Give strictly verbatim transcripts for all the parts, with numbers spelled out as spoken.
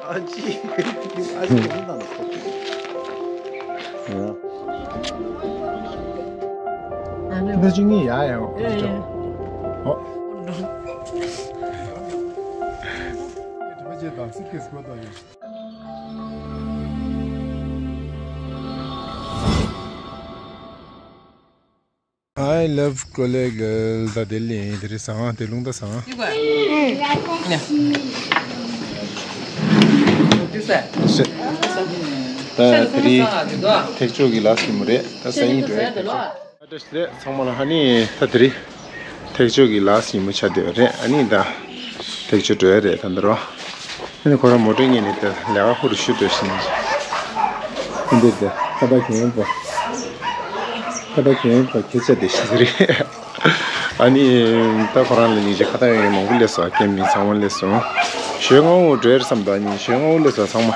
ཨ་ཅི། ཨ་ཅི་གང་དང་། ཨ་ནི་ད་ཅི་ངས་ཡ་ཡ། ཨེ། ཨོ། I love Kollegal. ད་དེ་ལས་དེ་རེད་སང་དེ་ལུང་ད་སང་། ད་དེ་རིང་ཐེག་མཆོག་གི་ལ་སིམ་རེད། ད་སང་ཉིན་འགྲོ་ཡ་དེ་རེད། ཚང་མ་ལ་ཧ་ནི་ད་དེ་རིང་ཐེག་མཆོག་གི་ལ་སིམ་ཆ་དེ་རེད། ཨ་ནི་ད་ཐེག་མཆོག་འགྲོ་ཡ་རེད་ད་འདི་རོ། ཨ་ནི་ཁོ་རང་མོ་ཊ་ངེས་ནས་ད་ལས་ཀ་ཧུར་ཤུ་འགྲོ་བཞིན། འདི་ད་ཁ་བརྡ་གྱོན་པ། ཁ་བརྡ་གྱོན་པ་ཁྱེད་ཅག་དེ་ཤི་ཟེར། ཨ་ནི་ད་ཁོ་རང་ལ་ཉིན་ཞིག་ཁ་བརྡ་ཡོང་མང་པོ་སླེབས་སོང་། ཁྱེད་མི་ཚང་མ་སླེབས་སོང་། ཞོལ་སྔ་བོ་འགྲོ་ཡ་བསམ་ད་ཉིན་ཞོལ་སྔ་བོ་སླེབས་སོང་ཚང་མ།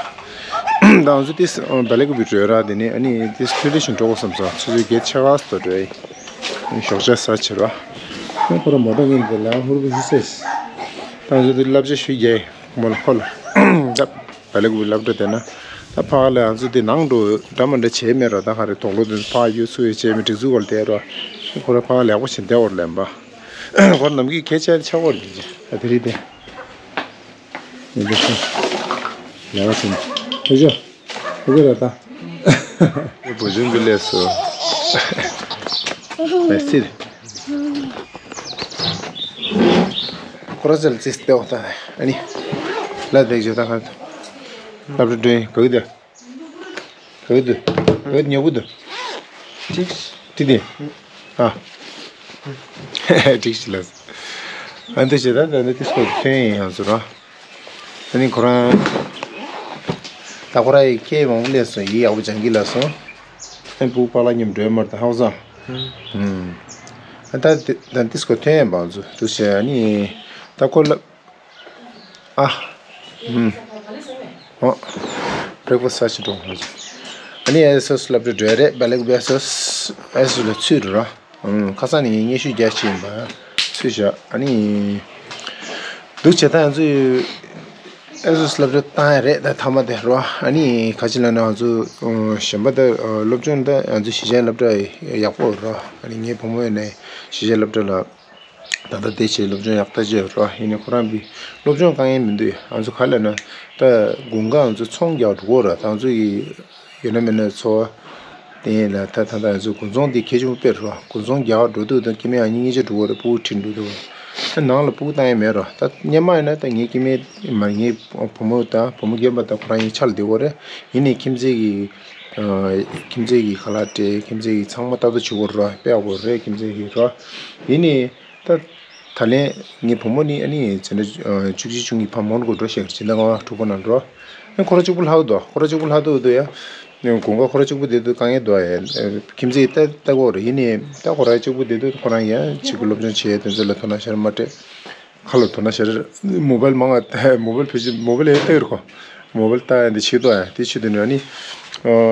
ད་ང་ཚོ་ཏིས་བལ་ལེ་གུ་བི་འགྲོ་ར། དེ་ནས་ཨ་ནི་ཏིས་ཕུ་ལི་ཤིང་འགྲོ་དགོས་བསམ་སོང་། ཆུ་ཚོད་བརྒྱད་ཕྱེད་ཀ་སོ་འགྲོ་ཡི། ཞོགས་ཇ་ཟ་ཕྱིར་བ། ཁོ་ར་མོ་ཊ་གིན་དེ་ལ་ཧུར་བུ་ཞུ་སེ། ད་ང་ཚོ་དེ་བསླབ་བྱ་ཞུ་རྒྱལ་མོ་ལ་ཁོ་ལ། ད་བལ་ལེ་གུ་བི་སློབ་གྲྭ་དེ་ན། ད་ཕ་ག་ལ་ང་ཚོ་དེ་ནང་འགྲོ་འདྲ་མ་འདྲ་བྱས་མེད་ར། ད་ག་རེ་དོག་ལོ་དེ་ཕ་ག་ཡོད་ཚུགས་ཡོད་བྱས་མེད་སྒྲིག་འཛུགས་སྐོར་དེ་ར། ཁོ་ར་ཕ་ག་ལེགས་པོ་བྱས་བསྡད་འོར་ལེན་པ། ཁོ་ར་ནམ་གི་ཁྱེད་ཅག་ཆ་འོར་ལེན་ཅི་ད་དེ་རིང་དེ། ཡིན་པ་ཤེས། ལས་ཀ་བྱེད་ན། ཨེ་ཅོ། ཨོ་ཀེ་རེད་ད། བུ་ཆུང་གི་ལས་སུ། མེ་སི། ཁོ་ར་ཚལ་ཙིས་ཏེ་འོ་ད། ཨ་ནི། ལ་དེག་ཅོ་ད་ཁ། ལབ་རེ་འདྲེན་ག་གི་དེ། ག་གི་དེ། ག་གི་ཉོ་གི་དེ། ཅིག་ཅི་དེ། ཨ། ཏིག་ཅི་ལ། ཨ་འདི་ཞེ་ད་ད་འདི་ཏིས་ཁོ་ཐོན་ཡང་ཟུར་ར། ཨ་ནི་ཁོ་རང་། ད་ཁོ་ར་ཡི་སྐད་མང་པོ་ལས་སོང་། ཡི་ཡག་པོ་སྦྱང་གི་ལ་སོང་། ཨ་ནི་བུ་པ་ལ་མཉམ་འགྲོ་མར་ད་ཧའོ་ཟང་། ཨ་ད་ད་ཏིས་ཁོ་ཐོན་ཡང་བང་ཟུ་དུ་ཞེ་ཨ་ནི། ད་ཁོ་ལ། ཨ། ཨུམ། ཨོ། བྷེ་རེག་ཕ་སི་ཊི་ཟ་ཅི་འགྲོ། ཨ་ནི་ཨེ་སོ་སི་སློབ་གྲྭ་འགྲོ་རེད། བལ་ལེག་བེ་སོ་སི་ཨེ་སོ་སི་ལ་ཚུད་འགྲོ་ར། ཨུམ། ཁ་སང་ནས་ངས་སྙན་ཞུ་རྒྱག་ཅི་ཡིན་པ། ཚུད་བཞག་ཨ་ནི། འདུག་བྱས་ད་ང་ཚོས་ཨེ་སོ་སི་སློབ་གྲྭ་བཏང་ཡ་རེད། ད་མཐའ་མ་དེ་རོ། ཨ་ནི་ག་ཅི་ལབ་ན་ང་ཚོ་གཞན་པ་ད་སློབ་སྦྱོང་ད་ང་ཚོ་གཞིས་ཆགས་སློབ་གྲྭ་ཡག་པོ་རོ། ཨ་ནི་ངའི་བུ་མོ་ཡིན་ནའི་གཞིས་ཆགས་སློབ་གྲྭ་ལ། ད་ལྟ་དེ་བྱས་སློབ་སྦྱོང་ཡག་ཐག་ཆོད་རོ། ཡིན་ནའི་ཁོ་རང་བི་སློབ་སྦྱོང་དཀའ་ངལ་མི་འདུག་ཨ་ཚོ་ག་ལ་ན་ད་དགུན་ཁ་ང་ཚོ་ཚོང་རྒྱག་འགྲོ་གོ་ར། ད་ང་ཚོ་ཡི་ཡོད་ན་མེད་ན་འཚོ་བ་དེ་ཡིན་ལ། ད་ད་ད་ང་ཚོ་དགུན་ཚོང་དེ་གལ་ཆེན་པོ་དཔེ་རོ། དགུན་ཚོང་རྒྱག་འགྲོ་དུས་ད་སྐྱེ་དམན་ཨ་ཉི་གཉིས་ཆ་འགྲོ་གོ་ར། སྤུ་གུ་ཁྲིད་འགྲོ་དུས་ད་ནང་ལ་སྤུ་གུ་བཏང་ཡ་མེད་རོ། ད་སྔོན་མ་ཡིན་ན་ད་ངའི་སྐྱེ་དམན་མ་ངའི་བུ་མོ་ད་བུ་མོ་རྒན་པ་ད་ཁོ་རང་ཡི་ཆ་ལ་བསྡད་གོ་ར། ཡིན་ནའི་ཁྱིམ་མཚེས་ཀྱི་ཁྱིམ་མཚེས་ཀྱི་ཁ་ལག་སྤྲད། ཁྱིམ་མཚེས་ཀྱི་ཚང་མ་ལྟ་རྟོག་བྱེད་དགོས་ར། དཔེ་ཡག་པོ་རེད་ཁྱིམ་མཚེས་ཀྱི་ར། ཡིན་ནའི་ད་ད་ལན་ངའི་བུ་མོ་ནི་ཨ་ནི་བྱས་ན་བཅུ་གཅིག་བཅུ་གཉིས་ཕ་མོན་གོ་འགྲོ་ཤེས་ཀྱི་རེད། ད་ང་དྲུག་པོ་ནང་འགྲོ། ཨ་ཁོ་ར་གཅིག་པུ་ལྷག་འདུག་ཁོ་ར་གཅིག་པུ་ལྷག་འདུག་འདུག་ཡ། དགུན་ཁ་ཁོ་ར་གཅིག་པུ་བསྡད་དུས་དཀའ་ངལ་འདུག་ཡ། ཁྱིམ་མཚེས་ལྟ་ལྟ་དགོས་རེད། ཡིན་ནའི་ད་ཁོ་ར་གཅིག་པུ་བསྡད་དུས་ཁོ་རང་ཡ་གཅིག་གི་སློབ་སྦྱོང་བྱེད་དེ་ཚོ་ལ་དོ་སྣང་ཤར་མ་སྤྲད། ཁ་ལོ་དོ་ན་ཤར། མོ་བལ་མང་ང་མོ་བལ་བེད་སྤྱོད་མོ་བལ་ཡེ་ཏེ་ར་ཁོ། མོ་བལ་ལྟ་ཡ་འདི་བྱེད་དོ་ཡ་དེ་བྱེད་དོ་ནི་ཨ་ནི།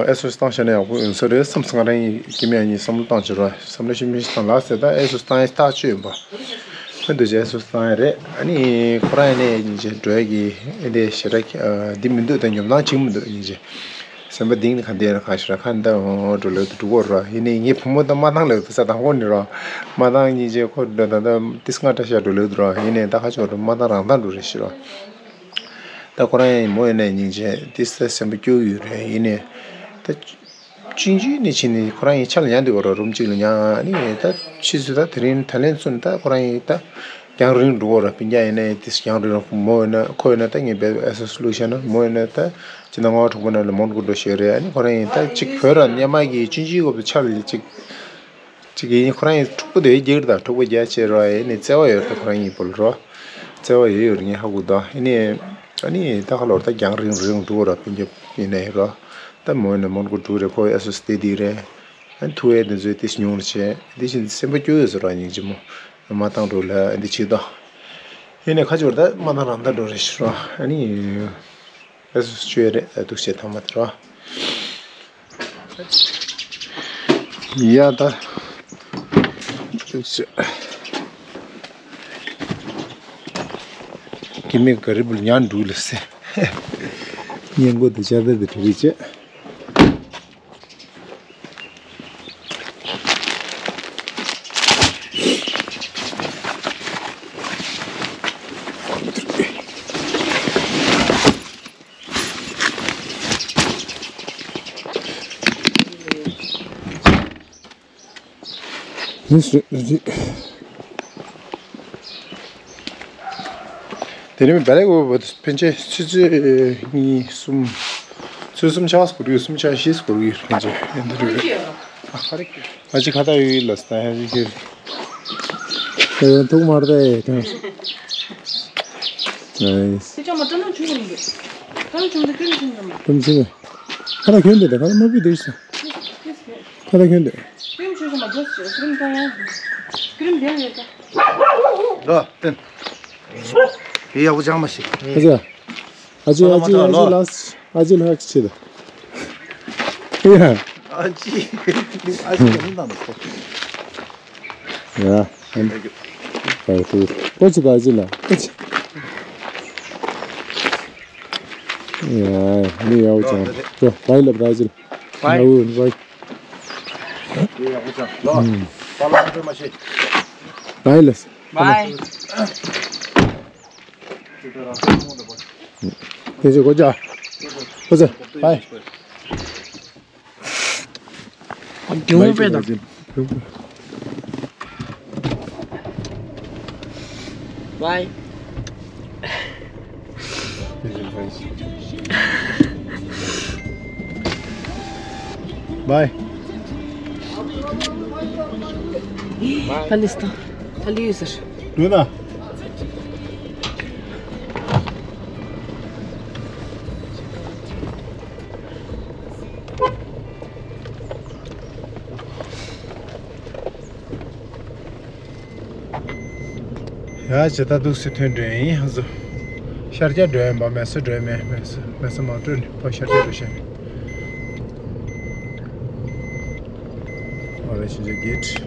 ཨེ་སོ་སི་བཏང་བྱས་ན་ཡག་པོ་ཡོང་ས་རེད་བསམ་སོང་། ང་རང་ཡི་སྐྱེ་དམན་ཨ་ནི་བསམ་བློ་བཏང་བྱས་ར། བསམ་བློ་ཤི་མི་ཤི་བཏང་ལ་ཟེར། ད་ཨེ་སོ་སི་བཏང་ཡ་ཐག་ཆོད་ཡིན་པ། ཨ་འདུག་ཅེ་ཨེ་སོ་སི་བཏང་ཡ་རེད། ཨ་ནི་ཁོ་རང་ཡ་ནས་ཉིན་བྱེད་འགྲོ་ཡ་གི་ཨེ་འདི་ཞེ་དྲག་འདི་མི་འདུག་ད་ཉོབ་སྣང་བྱེད་མི་འདུག་ཉིན་བྱེད། སེམས་པ་གཏིང་ནས་ག་འདྲ་ཡིན་ན་གང་ཞིག་ར་ཁ་འདར་འོང་འགྲོ་ལོས་འདུག་འགྲོ་གོ་ར། ཡིན་ནའི་ངའི་བུ་མོ་དང་མ་བཏང་ལོས་འདུག་ས་དང་པོ་ནི་ར། མ་བཏང་ཉིན་བྱེད་ཁོ་འགྲོ་ད་ད་ཏིས་སྔ་དྲག་ཤག་འགྲོ་ལོས་འདུག་ར། ཡིན་ནའི་ད་ཁ་ཕྱོགས་འགྲོ་མ་བཏང་རང་བཏང་འགྲོ་རེད་ཤི་ར། ད་ཁོ་རང་ཡིན་མོ་ཡིན་ནའི་ཉིན་བྱེད་ཏིས་ད་སེམས་པ་སྐྱོ་ཡོད་རེད། ཡིན་ནའི་ད་ཆུང་ཆུང་ནས་ཕྱིན་ནས་ཁོ་རང་ཡིན་ཆ་ལ་ཉན་འདུག་གོ་ར། རུམ་གཅིག་ལ་ཉན་ནི་ད་ཕྱིས་སུ་ད་དེ་རིང་ད་ལན་ཚུན་ད་ཁོ་རང་ཡིན་ད། རྒྱང་རིང་འགྲོ་བ་ར། སྤུན་ཀྱག་ཡིན་ན་ཡང་ཏིས་རྒྱང་རིང་ར། མོ་ཡིན་ན་ཁོ་ཡིན་ན་ད་ངས་བལ་ཨེ་སོ་སི་བླུགས་བཞག་ན། མོ་ཡིན་ན་ད་སྤྱི་ཟླ་ལྔ་པ་དྲུག་པ་ནང་ལ་མོན་གྷོ་འགྲོ་ཤེས་རེད། ཨ་ནི་ཁོ་རང་ཡིན་ད་གཅིག་བོད་ར་སྔོན་མ་གི་ཆུང་ཆུང་སྐབས་སུ་ཆ་ལ་གཅིག་གཅིག་ཡིན། ཁོ་རང་ཡིན་འཁྲུག་པོ་དེ་རྒྱག་རེད། ད་འཁྲུག་པོ་རྒྱག་བྱས་ར། ཡིན་ནི་བརྩེ་བ་ཡོད་རེད། ད་ཁོ་རང་ཡིན་བོད་ར་བརྩེ་བ་ཡོད་ཡོད་རེད། ངས་ཧ་གོ་ད། ཡིན་ནི་ཨ་ནི་ད་ཁ་ལོར་ད་རྒྱང་རིང་རིང་འགྲོ་ར། སྤུན་ཀྱག་ཡིན་ནའི་ར། ད་མོ་ཡིན་ན་མོན་གྷོ་འགྲོ་རེད། ཁོ་ཨེ་སོ་སི་དེ་དེ་རེད། ཨ་ནི་ཐུག་ཨེ་དེ་ཚོའི་ཏིས་ཉུང་རུ་བྱས། དེ་བཞིན་སེམས་པ་སྐྱོ་ཡོད་ཟེར་བ་ཉིན་གཅིག་མོ། མ་བཏང་འགྲོ་ལ་འདི་བྱེད་དོ། ཡིན་ནའི་ཁ་ཕྱོགས་ད་མ་བཏང་རང་བཏང་འགྲོ་རེད་ཤི་རོ། ཨ་ནི་ཨེ་སོ་སི་བཅོས་རེད། ཨ་འདུག་བྱས་ཐང་མ་དེ་རོ། ཡ་ད་འདུག་བྱས། ཀི་མི་ག་རི་བུལ་ཉན་འགྲོ་ལ་སེ། ཉིན་གུང་དུ་ཆར་པ་དེ་གྲ་སྒྲིག་བྱས། དེ་རིང་བལ་ཡོད་པ་ཕན་ཆད་ཆུ་ཚོད་གཉིས་གསུམ། ཚོད་གསུམ་ཆགས་སྐོར་གྱི་གསུམ་ཆགས་ཤེས་སྐོར་གྱི་ཕན་ཆད་ཡིན་འདི་རེད། ཨ་ཁ་རེ། ཨ་ཅི་ཁ་ཏ་ཡོད་ལ་སྟ་ཧ་ཅི་ཁེ། ཨེ་ཐུག་མར་ཏེ་ཏེ། ནའིས། དེ་ཅང་མ་ཏྲ་ནང་བྱུང་གི་མི་འདུག་ཏྲ་ནང་བྱུང་འདུག་ཀུན་བྱུང་གི་མ། ཏུམ་ཆི་ནེ། ཁ་ཏ་གྱོན་འདུག་ད་ཁ་ཏ་མ་བུ་འདུག་ས། ཁ་ཏ་གྱོན་འདུག་ཀུན་བྱུང་གི་མ་གྱོན་ཟེར་ཀུན་ཀ་ཡང་ཀུན་ལྡན་ཡོད་ཀ་ལོ་ཏན། དེ་ཡག་པོ་ཅང་མ་ཤེས། ཨ་ཅག་ཨ་ཅེ་ཨ་ཅེ་ཨ་ཅེ་ལགས་ཨ་ཅེ་ལགས་ཆེ་ད། ཡ། ཨ་ཅེ་ཨ་ཅེ་ཡང་དང་ནོ། ཡ། ཨ་ཅེ་ཨ་ཅེ་ལགས་ཨ་ཅེ། ཡ་མི་ཡག་པོ་ཅང་ཅོ་བའི་ལབ་ད་ཨ་ཅེ་ལགས། བའི། ཨ་འུ་བའི། ཡ་ཡག་པོ་ཅང་ལོ། ཨུམ། བ་ལ་ཧ་ཅོ་མ་ཤེས། བའི་ལགས། བའི། དེ་ཚོ་གོ་ཅག་ཁོ་ཚོ་བའི། རྒྱུ་བས་དང་། བའི། བའི། ཕ་ལི་སི་ཐན། ཕ་ལི་ཡུལ་ཟེར། ཡོད་ན། ཡ་ཇི་ལྟར་འདུག་སེ་ཐོན་འགྲོ་ཡིན་ཧ་ཟོ། ཤར་རྒྱག་འགྲོ་ཡིན་པ་མེ་སོ་འགྲོ་ཡིན་མེད་མེ་སོ་མེ་སོ་མ་སྤྲོད་ནི་ཕོ་ཤར་རྒྱག་འགྲོ་ཤེས་ནི། ཨོ་རེ་ཤིན་ཇི་གེ་ཊི།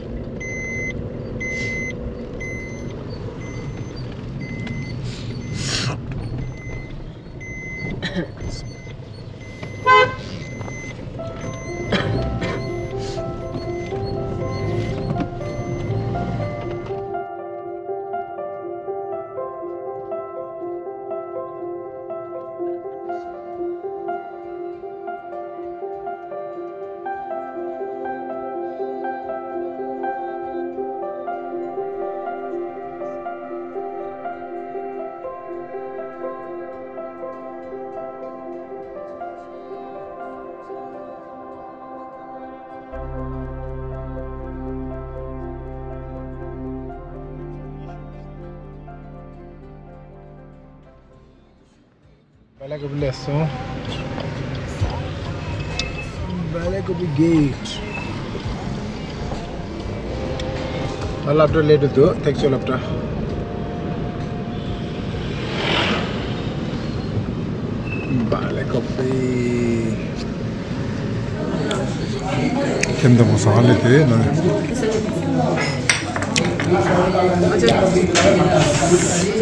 Bale Kopi སླེབས་སོང་། Bale Kopi gate། ད་སློབ་གྲྭ་སླེབས་འགྲོ་འདུག་ཐེག་མཆོག་སློབ་གྲྭ། Bale Kopi། ཁྱིམ་དང་པོ་ཟ་ལེ་དེ་ན།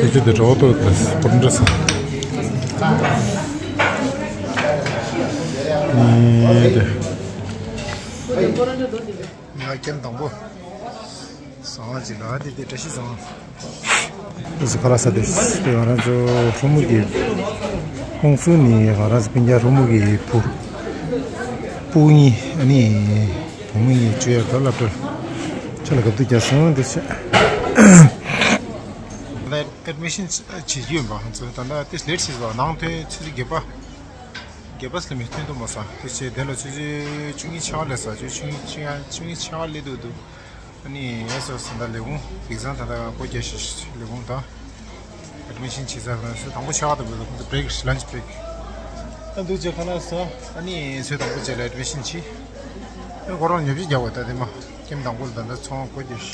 དེ་ཚོ་དེ་འགྲོ་ཏོ་དེ་སྤུན་འདྲ་ས། ཨེ་དེ། ང་ཁྱིམ་དང་པོ། ཟ་བ་ཅིག་ལ་དེ་དེ་བཀྲ་ཤིས་བཟང་། ཨུ་ཁ་ལ་ས་དེ་ང་རང་ཚོ་ཧྲོ་མུ་གི་ཧོང་སུ་ནི་ང་རང་ཚོ་སྤུན་ཀྱག་ཧྲོ་མུ་གི་བུ་བུ་གཉིས་ཨ་ནི་བུ་མོ་གཉིས་བཅུ་ཡར་ད་སློབ་གྲྭར་ཆ་ལ་གབ་ཏུ་རྒྱག་སོང་དེ་ཤ། ད་ལྟ་ཨེཌ་མི་ཤན་བྱེད་ཀྱི་ཡོད་པ་ང་ཚོ་ད་ལྟ་དེ་ལེ་ཊི་བྱེད་པ་ནང་ཐོན་ཆུ་ཚོད་བརྒྱད་པ། བརྒྱད་པ་ལས་མི་ཐོན་དུ་མ་སོང་དེ་བྱས་དེ་ལ་ཆུ་ཚོད་བཅུ་གཉིས་ཆ་ལས་ས་ཆུ་ཚོད་བཅུ་གཉིས་བཅུ་གཉིས་ཆ་ལས་འདུག་འདུག་ཨ་ནི་ཨེ་སོ་སི་ད་ལས་ཁུངས་ཡིག་ཚང་ད་ལྟ་སྒོ་རྒྱག་ཤེས་ལས་ཁུངས་དང་། ཨེཌ་མི་ཤན་བྱེད་ས་ཁོ་ན་སུ་དང་པོ་ཆགས་འདུག་པས་ཁོ་ཚོ་བྷི་རེག་ལན་ཆི་བྷི་རེག་ཨ་འདུག་ཅེས་ཁ་ན་སོ་ཨ་ནི་སུ་དང་པོ་བྱས་ལ་ཨེཌ་མི་ཤན་བྱེད། ཨ་ཁོ་རང་ཉོ་ཆ་རྒྱག་པ་ད་དེ་མ་ཁྱིམ་དང་པོ་ལ་ད་ལྟ་ཚོང་སྒོ་རྒྱག་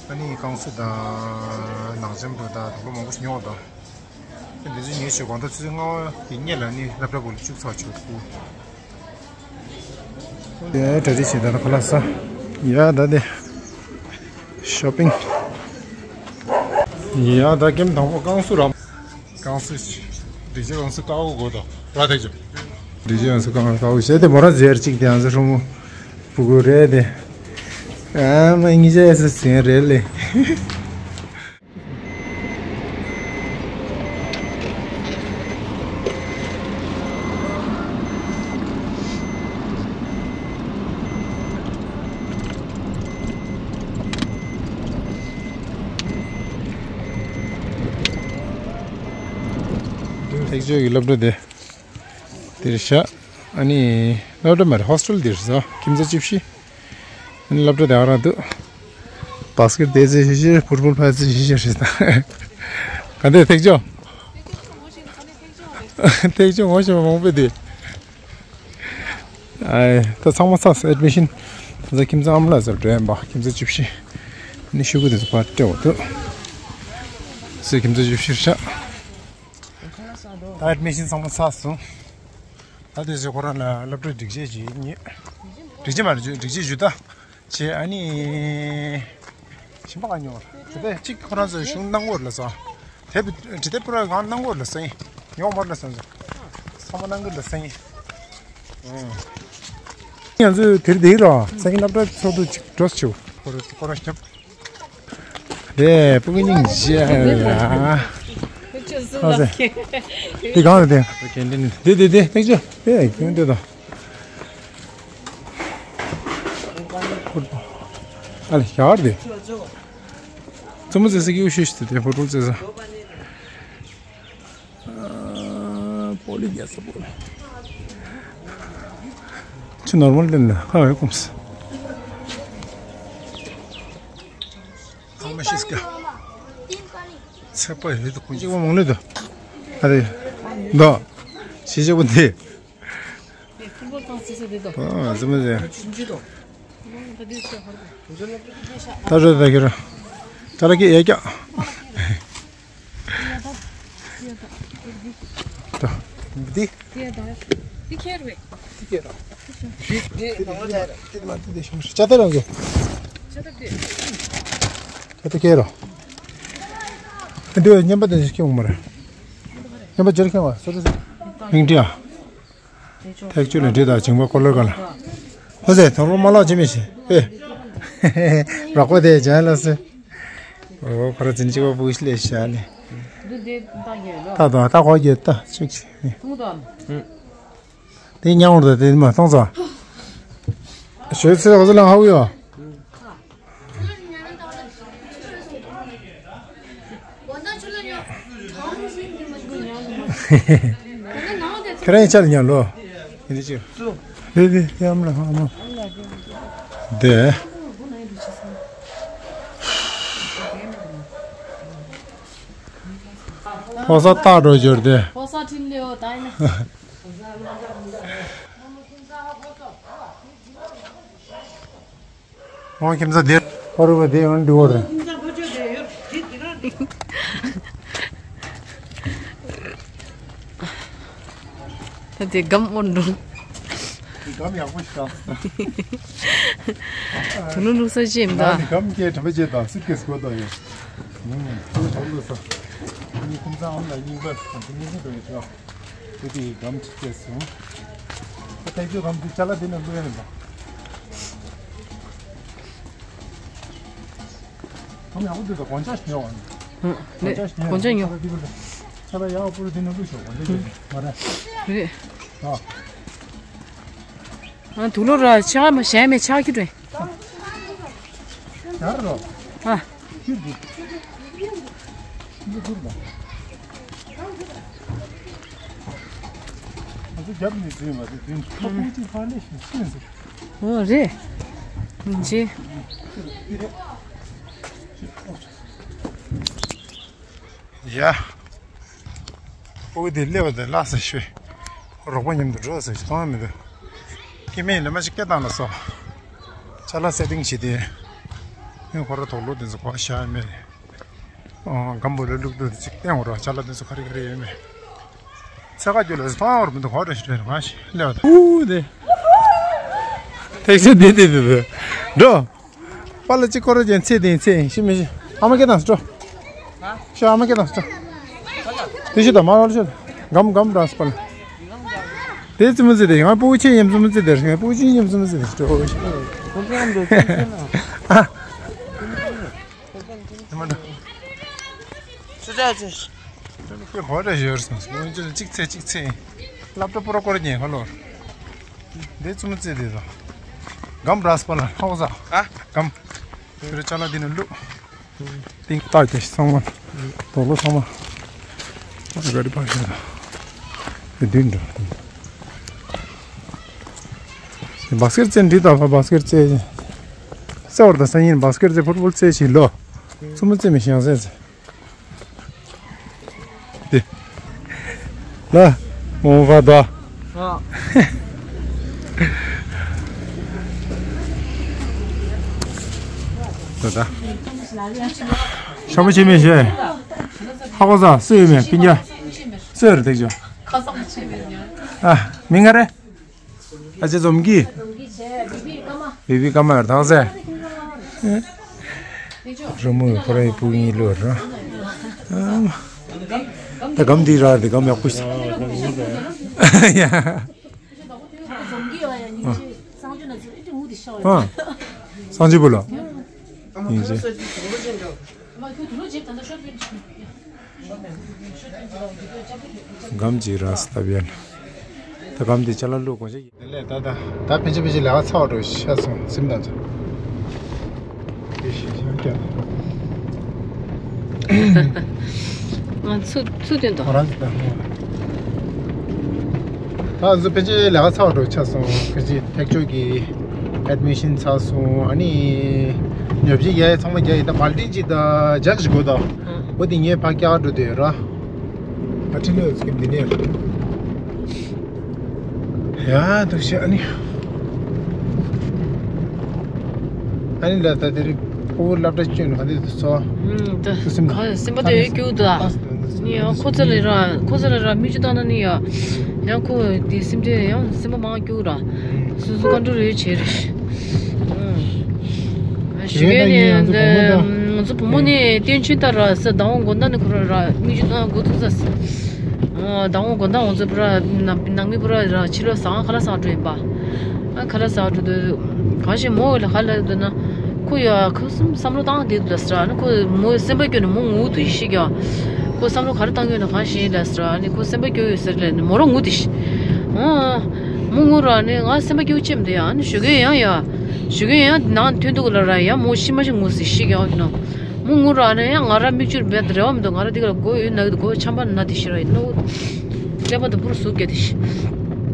ཨ་ནི་ཀང་སུ་དང་ནང་ཆེན་པོ་དང་དང་པོ་མང་པོ་ཞིག་ཉོ་བ་དང་། འདི་ཚོ་ཉོས་བྱས་དགོང་དག་ཆུ་ཚོད་ལྔ་པ་དེ་སྔོན་ལ་ནི་སློབ་གྲྭ་སྦུག་ལ་བཅུག་ཚར་ཆོག་གོ། ཡ་གྲ་སྒྲིག་བྱེད་ད་ན་ཁ་ལག་ཟ། ཡ་ད་དེ་ཤོ་པིང་། ཡ་ད་ཀེམ་དང་པོ་ཀང་སུ་ར། ཀང་སུ་ཆི། སྒྲིག་ཆས་ཡོངས་སུ་དཀར་པོ་དགོས་དང་ར་ཐེག་ཆོ། སྒྲིག་ཆས་ཡོངས་སུ་དཀར་པོ་དཀར་པོ་བྱས་ཏེ་མོ་ར་ཟེར་གཅིག་དེ་ཡང་ཚེ་ཧྲོ་མོ་སྤུ་གུ་རེད་དེ། ཨ་མ་གཉིས་ཆ་ཡ་ས་ཟིན་རེད་ལེ། ཐེག་ཆོ་གི་སློབ་གྲྭ་དེ་འདིར་བཞག་ཨ་ནི་སློབ་གྲྭ་མ་རེད། ཧོ་སི་ཊེལ་འདིར་བཟོ། ཁྱིམ་ཚང་བཅུ་བཞི། ཨ་ནི་སློབ་གྲྭ་དེ་ཨ་རང་འདུག་བཱ་སི་ཀེཊ་དེ་ཚོ་ཤེས་ཤེས། ཕུཊ་བོལ་ཕ་ཚོ་ཤེས་ཤེས་རེད་ད། ག་འདྲ་ཐེག་ཆོ། ཐེག་ཆོ་ངོ་ཤེས་པ་མང་པོ་འདུག་ཨ་ད་ཚང་མ་ཚར་སོང་ཨེ་ཌི་མི་ཤན། ད་ཁྱིམ་ཚང་ཨ་མ་ལགས་ཚོར་འགྲོ་ཡིན་པ། ཁྱིམ་ཚང་བཅུ་བཞི། ཨ་ནི་ཤོག་གུ་དེ་ཚོ་ཕར་སྤྲད་འོ་འདུག་སོ་ཁྱིམ་ཚང་བཅུ་བཞི་རེད་ཤག་ད་ཨེ་ཌི་མི་ཤན་ཚང་མ་ཚར་སོང་། ད་དེ་ཚོ་ཁོ་རང་ལ་སློབ་གྲྭའི་སྒྲིག་ཆས་ཅིག་རྙེད། སྒྲིག་ཆས་མ་རེད། སྒྲིག་ཆས་ཞུ་ད། བྱས་ཨ་ནི། གཞན་པ་གང་ཉོ་བ་རེད། དེ་གཅིག་ཁོ་རང་ཚོ་གཞུང་གནང་དགོས་ལ་སོང་། དེ་བི་དྲི་དེ་པུ་ར་གང་གནང་དགོས་ལ་སོང་ཡིན། ཉོ་མར་ལ་སོང་ཚོ། ཚང་མ་གནང་གི་ལ་སོང་ཡིན། ང་ཚོས་དེར་བསྡད་རོགས། སང་ཉིན་སློབ་གྲྭ་ཚོགས་འདུ་ཅིག་འགྲོ་ཆེའོ། ཁོ་རང་ཁྱབ། དེ་སྤུ་གུ་སྙིང་རྗེ་ལ། ཁོ་ཚོས་ཨ་ཟེ། དེ་གང་རེད་དེ། དེ་དེ་དེ་ཐེག་ཆོ། དེ་ཁྱོད་དེ་དང་། ཨ་ལེ་ཞར་དེ། ཙུམ་ཙེ་སི་ཀིའུ་ཤུ་ཤུ་དེ་ཕོ་ཏོ་ཙེ་ས། ཨ་པོ་ལི་རྒྱ་ས་པོ་ལི། ཆུ་ནོར་མལ་དེ་ན་ཁ་བའི་ཀུམ་སི། ཨ་མ་ཤིས་ཀ། ཚེ་པ་ཡོད་དུ་ཀུན་གཅིག་པ་མང་ལོས་དུ། ཨ་རེ། འདོ། ཤི་ཆེ་པོ་འདི། ཨ་ཙི་མ་ཟེ། ད་རེ་ད་ཁྱེར། ད་ར་ཀི་ཡ་ཀྱ། ད། འདི། འདི་ཁྱེར་བས། འདི་ཁྱེར་རོ། འདི་འདི་ནང་ལ་ཡ་རེད། འདི་མ་འདི་འདི་ཤོང་ཤ་ད་རང་གི། ཤ་ད་འདི། ཤ་ད་ཁྱེར་རོ། འདི་བས་ཉན་པ་དེ་ཤི་ཁྱོང་མ་རེད། ཉན་པ་ཇེར་ཁྱོང་བ་སོ་སོ། མིང་འདྲི་ཡ། ཐེག་ཆོ་ལ་འདྲི་དང་བྱིང་པ་ཀོ་ལོར་ག་ལ། ཧོ་ཟེ་ཐོང་རོ་མ་ལག་ཅི་མི་ཤེས་ཨེ། རོགས་པ་དེ་ཇན་ལ་སེ། ཨོ་ཁོ་ར་འཛིན་གཅིག་པ་བུ་ཤི་ལེ་ཤ་ནི། ད་དང་ད་ཁོ་རྒྱལ་ད་ཅིག་ཅིག་ནི། དེ་ཉང་བར་དུ་དེ་མ་མཐོང་ཚོ། ཞོལ་ཚེ་འོ་ཚོ་ལ་ཧ་གོ་ཡོད། ཁྱེད་རང་ཡིན་ཆ་ལ་ཉལ་ལོ། ཡིན་དེ་ཅི། དེ་དེ་དེ་ཨམ་ལ་ཧ་མོ། དེ། ཕོ་ས་རྟག་འགྲོ་འབྱོར་དེ། ཕོ་ས་ཁྲིམས་ལེའོ་ད་ཡིན་ན། ཨོ་ཁྱིམ་ཚང་དེ། ཕ་རུ་བ་དེ་ཡང་འདུག་རེད། ད་དེ་སྒམ་ཨོ་འགྲོ། དེ་སྒམ་ཡག་པོ་ཞིག་དང་། དུ་ལུ་ལུག་ས་ཅེམ་ད། ནི་སྒམ་སྐྱེ་དྲན་པ་ཅེ་དང་སི་ཀེ་སི་གོ་དང་ཡོད། ཨུམ། དུ་ལུ་ལུག་ས། ནི་ཁྱིམ་ཚང་ཨམ་ལ་རྙིང་པ་དང་དུ་ལུ་ལུག་ས་ཡོད་ཤག་དེ་དེ་སྒམ་ཅིག་སྐྱེས་སོང་། ད་ཐེག་ཆོ་སྒམ་དེ་ཅ་ལག་དེ་ནང་བླུགས་ཡ་རེད་པ། སྒམ་ཡག་པོ་འདུག་ད་གོན་ཆ་ཞིག་ཉོ་བ་ནི། ཧུང་། གོན་ཆ་ཞིག་ཉོ་གོན་ཆ་ཉོ། ཅ་ལག་ཡག་པོ་རུ་དེ་ནང་བླུགས་ཤོག་གོན་ཆ་ཞིག་མ་རེད། རེད། ཨ། ཨ་དུ་ལོ་ར་ཆ་མ་གཞན་མེད་ཆ་ཁྱི་དྲན། ཡར་རོ། ཨ། ཁྱི་དེ། ཁྱི་དེ་ཁུར་ལ། ང་ཚོ་རྒྱབ་ནས་འཛིན་པ་དེ་འཛིན་ཁ་པོ་ཅིག་ཧ་ལས་ཤིག་ཤེས་ཟེར། ཨོ་རེད། མི་འཇེ། ཡ། ཨོ་དེ་སླེབས་པ་དེ་ལགས་སོ་ཞུས། རོགས་པ་མཉམ་དུ་འགྲོ་ཟེར་ཞིག་མཐོང་ཡ་མི་འདུག་སྐྱེ་དམན་ལས་མ་ཞིག་སྐད་བཏང་ལ་སོ། ཅ་ལག་སེ་ཊིང་བྱེད་དེ། ངས་ཁོ་ར་དོག་ལོ་དེ་ཚོ་གོ་བཞག་མེད། ཨོ་སྒམ་པོ་ལ་བླུགས་དུས་ཅིག་བསྟན་འོ་ར་ཅ་ལག་དེ་ཚོ་ག་རེ་ག་རེ་ཡོད་མེད། ཚེ་ཁ་རྒྱུ་ལ་སོ་མཐོང་ཡ་བར་མི་འདུག་གོ་ར་ཞིག་རེད་མ་ཞིག་སླེབས་པ་དང་། ཨུ་དེ། ཐེག་ཆོ་དེ་དེ་དེ་དེ། འགྲོ། པཱ་ལགས་གཅིག་སྐོར་ར་ཅན་ཚེ་དེ་ཚེ་ཤི་མི་ཤི། ཨ་མ་སྐད་བཏང་སོ་འགྲོ། ཤོ་ཨ་མ་སྐད་བཏང་སོ་འགྲོ། དེ་ཤི་དང་མ་རོལ་ཤོ། སྒམ་སྒམ་ར་སྤར། དེ་ཙི་མི་ཙི་དེ་ང་སྤུ་གུ་ཆེ་ཡིན་ཙི་མི་ཙི་དེ་ང་སྤུ་གུ་ཆེ་ཡིན་ཙི་མི་ཙི་དེ་སྤྲོ། ཨ། དེ་མ་འདྲ། སུ་ཅག་ཚེ། ཁོ་གོ་རེ་ཞོར་སོང་། སྤུ་གུ་ཆེ་གཅིག་ཚེ་གཅིག་ཚེ། སློབ་གྲྭ་པུ་རོ་སྐོར་ཉན་ཁ་ལོར། དེ་ཙི་མི་ཙི་དེ་དང་། སྒམ་ར་སྤར་ལ་ཧོ་ཟ། ཨ། སྒམ། ཁྱོད་ར་ཅ་ལག་འདི་ནས་བླུགས། ཏིང་ཏག་ཏག་ཚང་མ། དོག་ལོ་ཚང་མ། ག་རི་ཕར་བཞག་དང་། མདུན་འགྲོ། བཱ་སི་ཀེ་ཊི་རྩེ་འདི་དང་བཱ་སི་ཀེ་ཊི་རྩེ། ས་བར་དང་སང་ཉིན་བཱ་སི་ཀེ་ཊི་རྩེ་ཕུཊ་བོལ་རྩེ་བཞིན་ལོ། ཙི་མི་ཙི་མི་ཤང་ཟེར་ཟེར། དེ། ལ། མོ་བ་དོ། ཨ། ད་ད། ཤ་བོ་ཆེ་མེད་ཤེ། ཧ་གོ་ས་སུ་ཡོད་མེད་སྤུན་ཀྱག་སུ་ཡོད་རེད་ཐེག་ཆོ། ཨ། མིང་ག་རེ། ཨ་ཅེ་འཛོམས་ཀྱི། བི་བི་ཀ་མ་ཡར་དང་ཟེ། རི་མོ་ཡི་ཁོ་ར་ཡི་སྤུ་གུ་གཉིས་ལོ་ར། ད་སྒམ་འདི་ར་དེ་སྒམ་ཡག་པོ་ཞིག་ཡ། ཨ། སང་ཅི་བུ་ལ། ཡིན་ཅི། སྒམ་གྱི་ར་སྟབས་ཡན། ད་སྒམ་དེ་ཅ་ལག་བླུགས་གོ་ཤེས། དེ་ལས་ད་ད་ད་ཕན་ཆད་ཕན་ཆད་ལས་ཀ་ཚར་བ་འགྲོ་ཤ་སོང་སེམས་དང་ཚོ། དེ་ཤེས་ཤེས་ཀྱང་། ང་ཚུ་ཚུ་དོན་དུ། ང་རང་ཚོ་ད་ང་། ད་ཚོ་ཕན་ཆད་ལས་ཀ་ཚར་བ་འགྲོ་ཆ་སོང་ཕན་ཆད་ཐེག་མཆོག་གི་ཨེཌ་མི་ཤན་ཚར་སོང་ཨ་ནི། ཉོ་ཆ་རྒྱག་ཡ་ཚང་མ་རྒྱག་ཡིན་ད་བལ་ཏིན་ཅིག་ད་ཇག་ཞིག་དགོས་ད། འོ་དེ་ངས་ཕ་རྒྱག་འགྲོ་དེ་ར། ཨ་ཁྲི་ལོས་སྐྱིད་འདི་ནས། ཡ་འདུག་ཤག་ཨ་ནི། ཨ་ནི་ལ་ད་དེ་རིང་ཕྲུ་གུ་སློབ་གྲྭ་བསྐྱོན་ནས་ག་འདྲ་འདུག་ཚོ། ཨུམ་ད་ཁོ་སེམས་པ་ད་ཡོད་སྐྱུག་ད། ནི་ཡང་ཁོ་ཚོ་ལ་ར་ཁོ་ཚོ་ལ་ར་མིག་ཆུ་བཏང་ན་ནི་ཡ། ཡང་ཁོ་དེ་སེམས་ཁྲལ་ཡང་སེམས་པ་མང་སྐྱུག་ར། སོ་སོ་བཀའ་འདྲི་རེ་བྱས་རེད། ཞུ་མཁན་ནི་ང་ཚོ་བུ་མོ་ནི་བསྟན་ཆོས་ལྟར་ར་ས་ཟླ་བ་དགོང་དག་ནས་ཁོ་ར་ར་མིག་ཆུ་བཏང་འགོ་ཚུགས་ས། ཟླ་བ་དགོང་དག་ང་ཚོ་པུ་ར་ནང་མི་པུ་ར་ར་ཕྱི་ལོགས་ཟ་ཁང་ཁ་ལག་ཟ་འགྲོ་ཡིན་པ། ཁ་ལག་ཟ་འགྲོ་དུས་གང་ཞིག་མོ་ལ་ཁ་ལག་འདུག་ན་ཁོ་ཡ་ཁོ་བསམ་བློ་བཏང་བསྡད་འདུག་ལ་ཟེར་ཨ་ནི་ཁོ་མོ་སེམས་པ་སྐྱོ་ནས་མོ་ངུ་འདུག་ཤི་ཀྱང་། ཁོ་བསམ་བློ་ག་རེ་བཏང་གི་ཡོད་ན་གང་ཞིག་ཡིན་ལ་ཟེར་ཨ་ནི་ཁོ་སེམས་པ་སྐྱོ་ཡོད་ཟེར་ལས་ནི་མོ་རང་ངུ་འདུག་ཤི། ཨོ། མོ་ངུ་ར་ནི་ང་སེམས་པ་སྐྱོ་ཅེས་མི་འདུག་ཡ་ཨ་ནི་ཞུ་གི་ཡང་ཡ། ཞུ་གི་ཡང་ནང་ཐོན་འདུག་ལ་ར་ཡ་མོ་ཤི་མ་ཤི་ངུ་ཟེར་ཤི་ཀྱང་ཡིན་ནོ། མོ་ངུ་ར་ནི་ཡ་ང་ར་མིག་ཆུ་རྦད་དེ་རེ་བ་མི་འདུག་ང་ར་འདི་ག་ལ་མགོ་ཡོད་ན་གི་འདུག་མགོ་ཆམ་པ་ན་དེ་ཤི་ར་ཡིན་ནོ། ཀླད་པ་དང་པུར་ཟུག་རྒྱ་དེ་ཤི།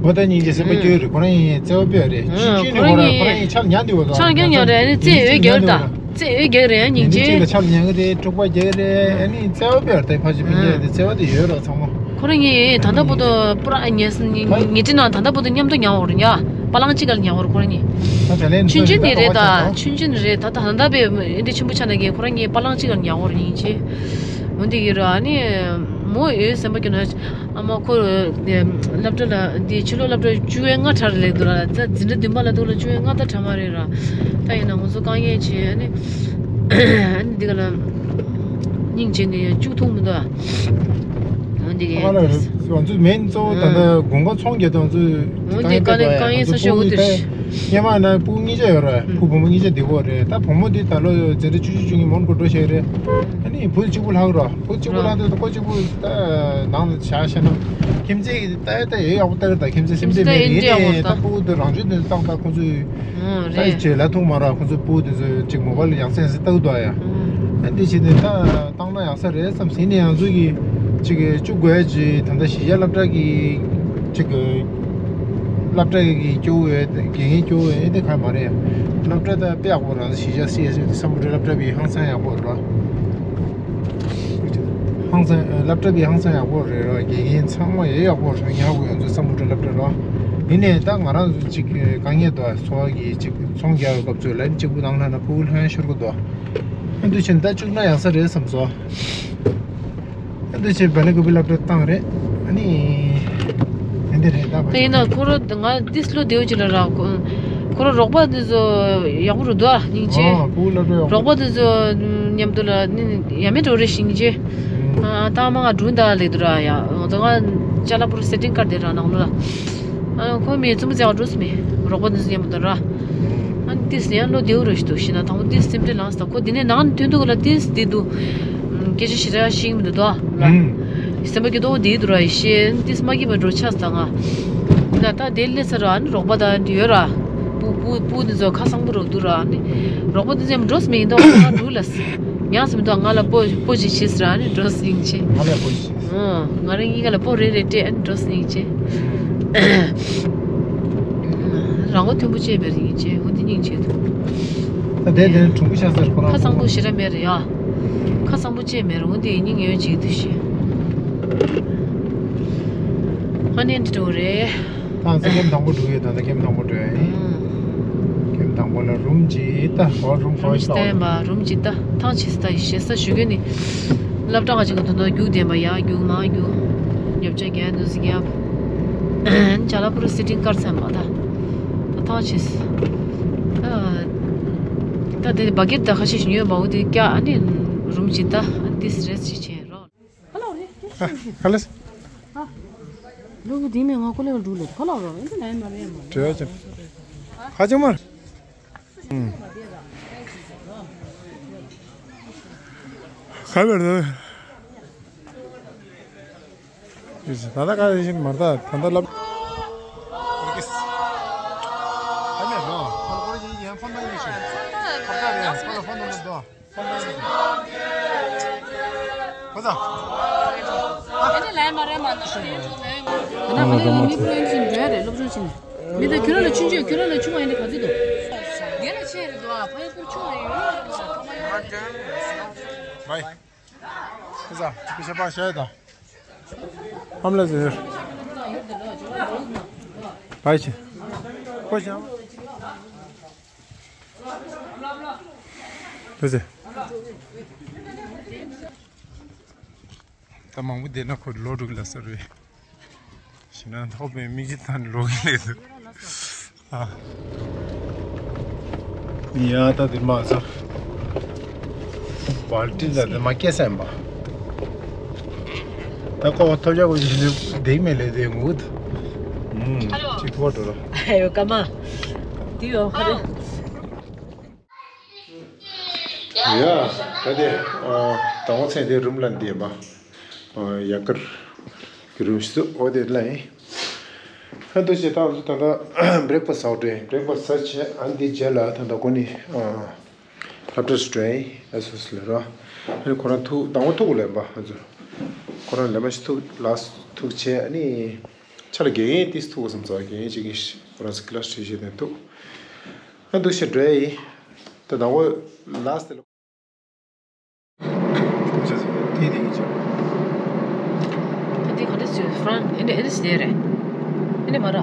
འོ་ད་སྙིང་རྗེ་སེམས་པ་སྐྱོ་རེད་ཁོ་རང་ཡིན་བརྩེ་བ་དཔེ་རེད་ཨ་ཤི་ཁོ་ཁྱོད་ནི་རང་ཁོ་རང་ཡིན་ཁོ་རང་ཡིན་ཆག་ཉག་འདི་བ་དང་ཆག་ཉག་ཉག་རེད་ཨ་ནི་བརྩེ་འོས་རྒྱག་རེད་ད་བརྩེ་འོས་རྒྱག་རེད་ཨ་སྙིང་རྗེ་ཉིན་གཅིག་ལ་ཆག་ཉག་གི་རེད་འཁྲུག་པ་རྒྱག་རེད་ཨ་ནི་བརྩེ་བ་དཔེ་རེད་ད་ཕ་ཆེ་སྤུན་ཀྱག་དེ་བརྩེ་བ་དེ་ཡོད་རོགས་ཚང་མ། ཁོ་རང་ངས་ད་ལྟ་བར་དུ་པུ་ར་ཉེ་ཉེ་འཁྲིས་ནང་ད་ལྟ་བར་དུ་མཉམ་དུ་ཉལ་བ་རེད་ཡ། པ་ལང་གཅིག་ག་ལ་ཉལ་བ་རེད་ཁོ་རང་གཉིས། ཆུང་ཆུང་ནི་རེད་ད་ཆུང་ཆུང་ནི་རེད་ད་ད་ད་ལྟ་བས་འདི་ཆེན་པོ་ཆགས་ན་གི་ཁོ་རང་གཉིས་པ་ལང་གཅིག་ག་ལ་ཉལ་བ་རེད་ཡིན་ཅེ། འོ་འདི་གི་ར་ཨ་ནི་མོ་ཡོད་སེམས་པ་སྐྱོ་ན་ཨ་མ་ཁོ་སློབ་གྲྭ་ལ་འདི་ཕྱི་ལོགས་སློབ་གྲྭ་བཅུ་བའི་ལྔ་གྲ་རེ་ལེགས་འདུག་ལ་ད་འཛིན་གྲྭ་བདུན་པ་ལ་འདུག་ལ་བཅུ་བའི་ལྔ་ད་གྲ་མ་རེད་ར། ད་ཡིན་ན་ང་ཚོ་དཀའ་ངལ་ཆེ་ཨ་ནི་ཨ་ནི་འདི་ག་ལ་སྙིང་རྗེ་ནས་ཡང་བཅུག་ཐུབ་མི་འདུག་འོ་འདི་གི་ང་ལ་ང་ཚོ་མེན་གཙོ་བོ་ད་ལྟ་དགུན་ཁ་ཚོང་རྒྱག་དང་ཚོ་འོ་འདི་དཀའ་ལས་དཀའ་ངལ་ས་ཆ་འོ་འདིར་སྔོན་མ་ན་ཕྲུ་གུ་གཉིས་ཆ་ཡོད་རེད་ཕྲུ་གུ་བུ་མོ་གཉིས་ཆ་བསྡད་ཀྱི་ཡོད་རེད་ད་བུ་མོ་འདི་ད་ལོ་འཛིན་གྲྭ་བཅུ་གཅིག་བཅུ་གཉིས་མོན་གྷོ་འགྲོ་བཞག་རེད། ཨ་ནི་བུ་གཅིག་པུ་ལྷག་རོགས་བུ་གཅིག་པུ་ལྷག་དུས་ཁོ་གཅིག་པུ་ད་ནང་ལ་བཞག་ཤེ་ན་ཁྱིམ་མཚེས་ཀྱི་ད་ད་ཡོད་ཡག་པོ་ལྟ་གི་ད་ཁྱིམ་མཚེས་སེམས་ཁྱིམ་མཚེས་ཅན་མེད་ད་ཡིན་ཡིན་ད་ཡག་པོ་ཡིན་ད་ད་ཕྲུ་གུ་དེ་རང་ཆུང་དེ་ཚོ་བཏང་ད་ཁོ་ཚོས། ཨོ་ད་རེད། ཅེས་ལ་ཐུག་མ་ར་ཁོ་ཚོ་སྤུ་དེ་ཚོ་ཅིག་མོ་བལ་ཡག་སེན་སེ་ལྟ་གི་འདུག་ཡ། ཨ་འདི་བྱས་ནས་ད་བཏང་ན་ཡག་ས་རེད་བསམ་ཟིན་ནས་ང་ཚོ་གི་ཅིག་གི་བཅུག་དགོས་ཡ་ཅིག་ད་ལྟ་གཞིས་ཆགས་སློབ་གྲྭ་གི་ཅིག་གི་སློབ་གྲྭ་གི་སྐྱོ་བོ་ཡོད་དགེ་རྒན་སྐྱོ་བོ་ཡོད་དེ་ག་མ་རེད། སློབ་གྲྭ་ད་དཔེ་ཡག་པོ་རང་གཞིས་ཆགས་སི་ཨེས་ཨེ་སམ་བྷོ་ཊ་སློབ་གྲྭ་བི་ཧང་སང་ཡག་པོ་རེད་ར། ཧང་སང་སློབ་གྲྭ་བི་ཧང་སང་ཡག་པོ་རེད་ར་དགེ་རྒན་ཚང་མ་ཡོད་ཡག་པོ་རེད་ཉག་པོ་ཡོད་ཚོ་སམ་བྷོ་ཊ་སློབ་གྲྭ་ར། ཡིན་ནས་ད་ང་རང་ཚོ་ཅིག་དཀའ་ངལ་འདུག་ཚོ་བ་གི་ཅིག་ཚོང་རྒྱག་པའི་སྐབས་སུ་ལན་གཅིག་པུ་ནང་ལ་ན་ཕྲུ་གུ་ལྷན་ཤོར་གི་འདུག་ཨ་འདུག་བྱས་ན་ད་བཅུག་ན་ཡག་ས་རེད་བསམ་སོང་། ཨ་འདུག་བྱས་བལ་ཀུ་པི་སློབ་གྲྭ་བཏང་རེད། ཨ་ནི་ཨ་འདི་རེད་ད་བ། ད་ཡིན་ན་ཁོ་རོ་ང་ཏིས་ལོ་དེའུ་ཅི་ལ་ར་ཁོ་རོ་རོགས་པ་དེ་ཚོ་ཡག་པོ་རུ་འདུག་ཨ་སྙིང་རྗེ། ཨོ་ཕྲུ་གུ་སློབ་གྲྭ་ཡག་པོ། རོགས་པ་དེ་ཚོ་མཉམ་དུ་ལ་ནི་ཡ་མེད་འགྲོ་རེད་སྙིང་རྗེ། ཨ། ད་མ་ང་འགྲོ་ད་ལེ་དུ་ར་ཡ། ང་ཚོ་ང་ཅ་ལག་པུར་སེ་ཊིང་ཀར་དེ་ར་ནང་ལོ་ལ། ཨ། ཁོ་མི་ཙུམ་ཙེ་འགྲོ་སི་མི་རོགས་པ་འདི་ཚོ་མཉམ་དུ་ར། ཨ་ནི་ཏིས་ཡང་ལོ་དེའུ་ར་ཞིག་འདུག་ཤི་ན་དང་པོ་ཏིས་སེམས་ཁྲལ་ལངས་སི་ད། ཁོ་འདི་ནས་ནང་ཐོན་འདུག་ལ་ཏིས་འདི་འདུག་སྐད་ཆ་ཞེ་དྲག་ཤེས་མི་འདུག་དོ་ལ། སེམས་པ་སྐྱིད་ཏོ་འདི་འདུག་ར་ཡི་ཤེས་ཏིས་མ་སྐྱིད་པ་འགྲོ་ཆགས་སི་ད་ང་། ན་ད་དེ་ལས་ས་ར་ཨ་ནི་རོགས་པ་ད་འདི་ཡོད་ར། སྤུ་སྤུ་སྤུ་འདི་ཚོ་ཁ་སང་པོ་རོགས་འདུག་ར་ཨ་ནི། རོགས་པ་འདི་ཚོ་འགྲོ་སི་མི་ཡིན་ད་ང་འགྲོ་ལ་སི། ཉག་སི་མི་འདུག་ང་ལ་སྤོ་སྤོ་ཅིག་བྱེད་སི་ར་ཨ་ནི་འགྲོ་སི་སྙིང་རྗེ། ང་ལ་སྤོ་ཅིག་ཨོ། ང་རང་གཉིས་ཀ་ལ་སྤོ་རེ་རེ་སྤྲད་ཨ་ནི་འགྲོ་སི་སྙིང་རྗེ། རང་མགོ་མཐོན་པོ་བྱས་པའི་སྙིང་རྗེ་འོ་འདི་སྙིང་རྗེ་འདུག་ད་དེ་དེ་གྲུང་པོ་ཤ་ཟེར་ཁོ་རང་ཁ་སང་པོ་ཞེ་དྲག་མེད་རེད་ཡ། ཁ་སང་པོ་བྱས་མེད་རེད་འོ་འདི་སྙིང་ཡོད་ཅིག་འདུག་ཤི། ཨ་ནི་འདི་འགྲོ་རེད། ད་ཚེ་ཀེམ་དང་པོ་འགྲོ་ཡོད། ད་ད་ཀེམ་དང་པོ་འགྲོ་ཡ་ཡིན། ཨང་། ཀེམ་དང་པོ་ལ་རུམ་གཅིག་ད་ཧོ་རུམ་ཧོ་ཤི་ལ་ཧོ། རུམ་གཅིག་ད་ཐང་ཆད་སི་ད་ཡི་ཞེ་ས་ཞུ་གི་ནི། སློབ་གྲྭ་ཁ་ཅིག་གི་དོན་དག་རྒྱུགས་བསྡད་པ་ཡ་རྒྱུགས་མ་རྒྱུགས། ཉོབ་ཆ་རྒྱག་ནུ་ཟི་རྒྱག་ཅ་ལག་པུ་རུ་སི་ཊིང་ཀར་ཚན་པ་ད། ད་ཐང་ཆད་སི། ད་དེ་བ་གེར་ད་ཁ་ཤས་ཤིག་ཉོས་མ་འོ་དེ་ཀྱ་ཨ་ནི་རུམ་གཅིག་ད་ཏིས་རེས་ཅིག་བྱས་རོགས། ཁ་ལས། ལུག་འདི་མེད་ང་ཀོ་ལེ་འགྲུལ་ལེ་ཁོ་ལ་རོ་ཨེ་འདི་ལན་མ་རེད་མ། བྲེལ་བ་ཅན། ཧ་ཅང་མ། ཁ་བེར་དུ། ད་ལྟ་ཁ་ཞིག་མར་ད་ད་ལྟ་ལབ། ཧ་མེད་རོ། ཁོ་ལ་ཁོ་ལ་ཡིན་ཡང་ཕོན་པ་ཡིན་ཞིང་། ཁོ་ལ་ཕོན་པ་མི་འདུག་ཁོ་ཚ། ཨ་ནི་ལན་མ་རེད་མ་ན་ཤི་ཡོད་ཚོ་ལན། ང་ཁ་ལས་ལ་མི་པུ་རན་ཞིག་འདོད་རེད་སློབ་སྦྱོང་བྱེད་ནས། མི་ད་ཁྱོད་རང་ལ་ཆུང་ཆུང་ཁྱོད་རང་ལ་ཆུང་བ་ཡིན་ན་ག་ཚོད་འདུག་དེ་ལ་ཆེ་རེད་འདུག་ཨ་ཕ་ཡུལ་པུར་ཆུང་བ་ཡོད་རེད་འདུག་ཨ་ཕ་མ་ཡོད་རེད། བའི། ཁོ་ཚ་ཁོ་ཤ་པ་ཤ་ཡ་དང་། ཨམ་ལ་ཟེར། བའི་ཆེ། ཁོ་ཤ། ཁོ་ཚ། ད་མང་པོ་བསྡད་ན་ཁོ་ལོ་དྲུག་ལ་ཟེར་བས། ཞེ་ན་ཐོག་པའི་མིག་ཅི་ཐན་ལོ་གི་ལས་འདུག་ཨ། ཡ་ད་དེ་མ་ཟ། བལ་ཏི་ལ་དེ་མ་སྐྱེ་སེམས་པ། ད་ཀོ་ཐོབ་ཡག་གོ་ཞིག་ལས་བསྡད་མེད་ལས་དེ་ངུ། ཨུམ། ཅིག་ཐུག་འགྲོ་རོགས། ཨེ་ཡོ་ཀ་མ། དེ་ཡོ་ཧ་རེ། ཡ། ད་དེ། ཨ། དང་པོ་ཚེ་དེ་རུམ་ལ་འདེབས་པ། ཨ། ཡ་གར་གྱི་རུམ་ཞིག་འོ་དེ་ལ་ཡིན། ཨ་འདུ་བྱེད་སྟངས་འདི་ད་ལྟ་བྷེ་རེག་ཕ་སི་ཟ་འགྲོ་ཡིན། བྷེ་རེག་ཕ་སི་ཟ་བྱས་ཨ་འདི་རྗེས་ལ་ད་ལྟ་ཁོ་ནི། ཨ། ལྷ་བྲིས་འགྲོ་ཡིན་ཨ་སོ་སི་ལ་ར། ཨ་ནི་ཁོ་རང་ཐུག་དང་པོ་ཐུག་ལེན་པ་ཨ་ཚོ། ཁོ་རང་ལེན་པ་ཞིག་ཐུག་ལ་ཐུག་བྱས་ཨ་ནི། ཆ་ལ་དགེ་རྒན་ཏིས་ཐུག་བསམ་ཚོགས་དགེ་རྒན་གཅིག་གིས་ཁོ་རང་ཚོ་ཀི་ལ་སི་བྲིས་བྱས་ནས་ཐུག་ཨ་འདུག་ཤེས་འགྲོ་ཡི། ད་དང་པོ་ལ་སི་ལ། ད་འདི་ག་འདྲ་ཞིག་ཧྥ་རན་ཨེ་འདྲ་ཨེ་འདྲ་ཞིག་རེད། ཨེ་འདྲ་མ་ར། ཡ་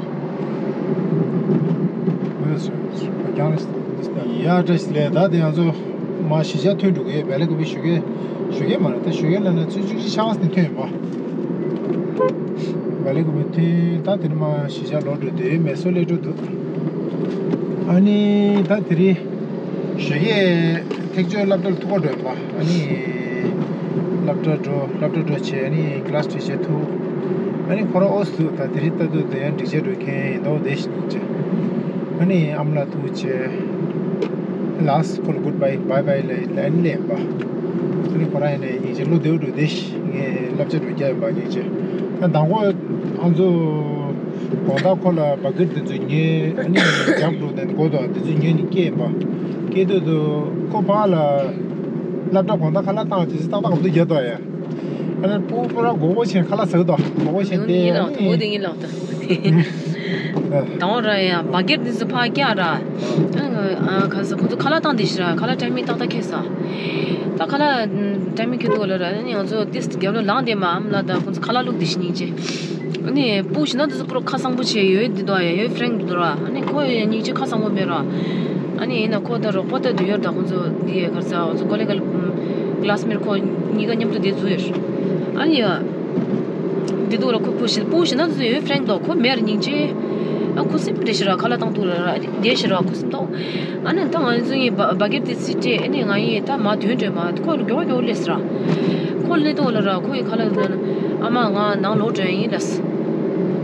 བཀྲ་ཤིས་བདེ་ལེགས། ད་དེ་ང་ཚོ་མ་གཞིས་ཆགས་ཐོན་འགྲོ་གི་ཡོད། བལ་ལེ་གུ་པི་ཞོགས་ཀས་ཞོགས་ཀས་མ་རེད། ད་ཞོགས་ཀས་ལ་ན་ཆུ་ཚོད་བཅུ་གཅིག་ཕྱག་ནས་ཐོན་ཡོད་པ། བལ་ལེ་གུ་པི་ཐོན་ད་དེ་ནས་མ་གཞིས་ཆགས་ལོག་འགྲོ་དུས་མེ་སོར་སླེབས་འགྲོ་འདུག་ཨ་ནི་ད་དེ་རིང་ཞོགས་ཀས་ཐེག་མཆོག་སློབ་གྲྭར་ཐུག་ག་འགྲོ་ཡོད་པ། ཨ་ནི་སློབ་གྲྭ་འགྲོ་སློབ་གྲྭ་འགྲོ་བྱས་ཨ་ནི་ཀི་ལ་སི་བྲིས་བྱས་ཐུག་ཨ་ནི་ཁོ་རང་ཨོ་སི་འདུག་ད་དེ་རིང་ལྟ་འདུག་དེ་ཡང་འགྲིག་བྱས་འགྲོ་མཁན་ཡིན་མདོག་བསྡད་ཤིག་ཅེས། ཨ་ནི་ཨ་མ་ལགས་ཐུག་བྱས། ལ་སི་ཁོ་ལ་གུཌ་བྷའི་བྷའི་བྷའི་ལབ་ལབ་ནས་ལེན་པ། ཨ་ནི་ཁོ་རང་ཡིན་ནའི་སྙིང་རྗེ་བློ་བདེ་པོ་འགྲོ་བསྡད་ཤིག་ངས་བསླབ་བྱ་འགྲོ་རྒྱག་ཡོད་པ་སྙིང་རྗེ། ད་མདང་དགོང་ཨ་ཚོ་དགོང་དག་ཁོ་ལ་བ་གིར་དེ་ཚོ་ཉོས་ཨ་ནི་རྒྱབ་འགྲོ་ནས་དགོས་དོ་དེ་ཚོ་ཉོས་ནས་སྐྱེལ་ཡིན་པ། སྐྱེལ་དུས་དུ་ཁོ་ཕར་ལ་སློབ་གྲྭ་དགོང་དག་ཁ་ལག་བཏང་དེ་ཚོ་ཏག་ཏག་འདུག་རྒྱག་དོ་ཡ། ཨ་ནི་སྤུ་སྤུ་ར་མགོ་བོ་ཆེན་ཁ་ལག་ཟ་གི་འདུག་མགོ་བོ་ཆེན་དེ་ཡིན་ལགས་ད་འོ་དེ་ཡིན་ལགས་ད། དང་པོ་ར་ཡ་བ་གེར་འདི་ཚོ་ཕར་བཀྱག་ར། ཨ་ག་ས་ཁོ་ཚོ་ཁ་ལག་བཏང་དེ་ཤི་ར་ཁ་ལག་ཊའི་མིང་ཏག་ཏག་ཁེལ་ས། ད་ཁ་ལག་ཊའི་མིང་ཁེལ་འདུག་ལ་ར་ཨ་ནི་ང་ཚོ་ཏིས་རྒྱབ་ལོགས་ལངས་དེ་མ་ཨམ་ལ་ད་ཁོ་ཚོ་ཁ་ལག་བླུགས་དེ་ཤི་སྙིང་རྗེ། ཨ་ནི་སྤུ་ཞི་ན་འདི་ཚོ་པུ་རོ་ཁ་བཟང་པོ་བྱས་ཡོད་འདི་འདུག་ཡ་ཡོད་ཧྥ་རེང་འདི་འདུག་ར་ཨ་ནི་ཁོ་ཡ་སྙིང་རྗེ་ཁ་བཟང་པོ་མེད་ར། ཨ་ནི་ཡིན་ན་ཁོ་ད་རོགས་པ་ད་འདི་ཡོད་ད་ཁོ་ཚོ་འདི་ཡ་ག་ས་ང་ཚོ་ཀོ་ལེ་ག་ཀི་ལ་སི་མེཊ་ཁོ་གཉིས་ཀ་མཉམ་དུ་འདི་འཛུལ་ཡོད། ཨ་ནི་ཡ། འདི་འདུག་ལ་ཁོ་སྤུ་ཞི་སྤུ་ཞི་ན་འདི་ཚོ་ཡོད་ཧྥ་རེང་འདུག་ཁོ་མེད་ར་སྙིང་རྗེ། ཨ་ཁུ་སིམ་འདྲེ་ཞིག་ར་ཁ་ལག་བཏང་འདུག་ལ་ར་འདྲེ་ཞིག་ར་ཁུ་སིམ་འདུག་ཨ་ནི་ད་ང་ཚོ་ཡིན་བ་བ་གེར་དེ་སི་སྤྲད་ཨ་ནི་ང་ཡིན་ད་མ་དོན་འདྲེ་མ་ཁོ་མགྱོགས་མགྱོགས་སླེབས་སི་ར། ཁོ་སླེབས་དུས་ལ་ར་ཁོ་ཡི་ཁ་ལ་ལ་ཨ་མ་ང་ནང་ལོག་འགྲོ་ཡིན་ལབ།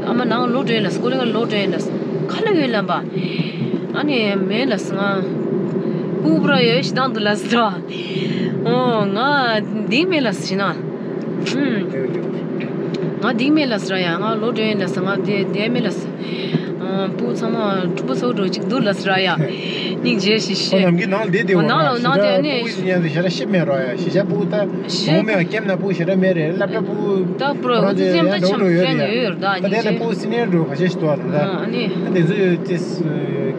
ཨ་མ་ནང་ལོག་འགྲོ་ཡིན་ལབ། ཀོ་ལི་ག་ལོག་འགྲོ་ཡིན་ལབ། ཁ་ལ་ཡོད་ལབ་པ། ཨ་ནི་མེད་ལབ་ང་། སྤུ་གུ་ར་ཡོད་ཞིག་བཏང་འདུག་ལབ་ཟེར་བ། ཨོ་ང་འདི་མེད་ལབ་ཟེར་ན། ཨུམ། ང་འདི་མེད་ལབ་ཟེར་ཡ། ང་ལོག་འགྲོ་ཡིན་ལབ་ཟེར། ང་འདི་འདི་མེད་ལབ་ཟེར། ཨ། སྤུ་གུ་ཚང་མ་ཕྲུ་གུ་ཚོ་འགྲོ་གཅིག་འདུག་ལབ་ཟེར་ཡ། སྙིང་རྗེ་ཞིག་ཤི། ནམ་གྱི་ནང་ལ་བསྡད་བསྡད་འོ་ནང་ལ་ནང་དེ་ནས་སྤུ་གུ་ཡིན་ཡང་ཞེ་དྲག་ཤི་མེད་རོགས་ཡ། ཞེ་དྲག་སྤུ་གུ་ད་ཞེ་ངོ་མེད་ཀེམ་ན་སྤུ་གུ་ཞེ་དྲག་མེད་རེད། སློབ་གྲྭ་སྤུ་གུ་ད་པུ་ར་ཁོ་རང་ཚོ་ཚོ་ཡང་ཡང་འདྲ་འགྲོ་ཡོད་རེད་ཡ། ཡོད་རེད་ད། ད་དེ་ལ་སྤུ་གུ་སི་ནི་ཡར་འགྲོ་ཁ་ཤས་ཤིག་འདུག་རེད་ད། ཨ་ནི་ཨ་དེ་ཚོ་ཏིས་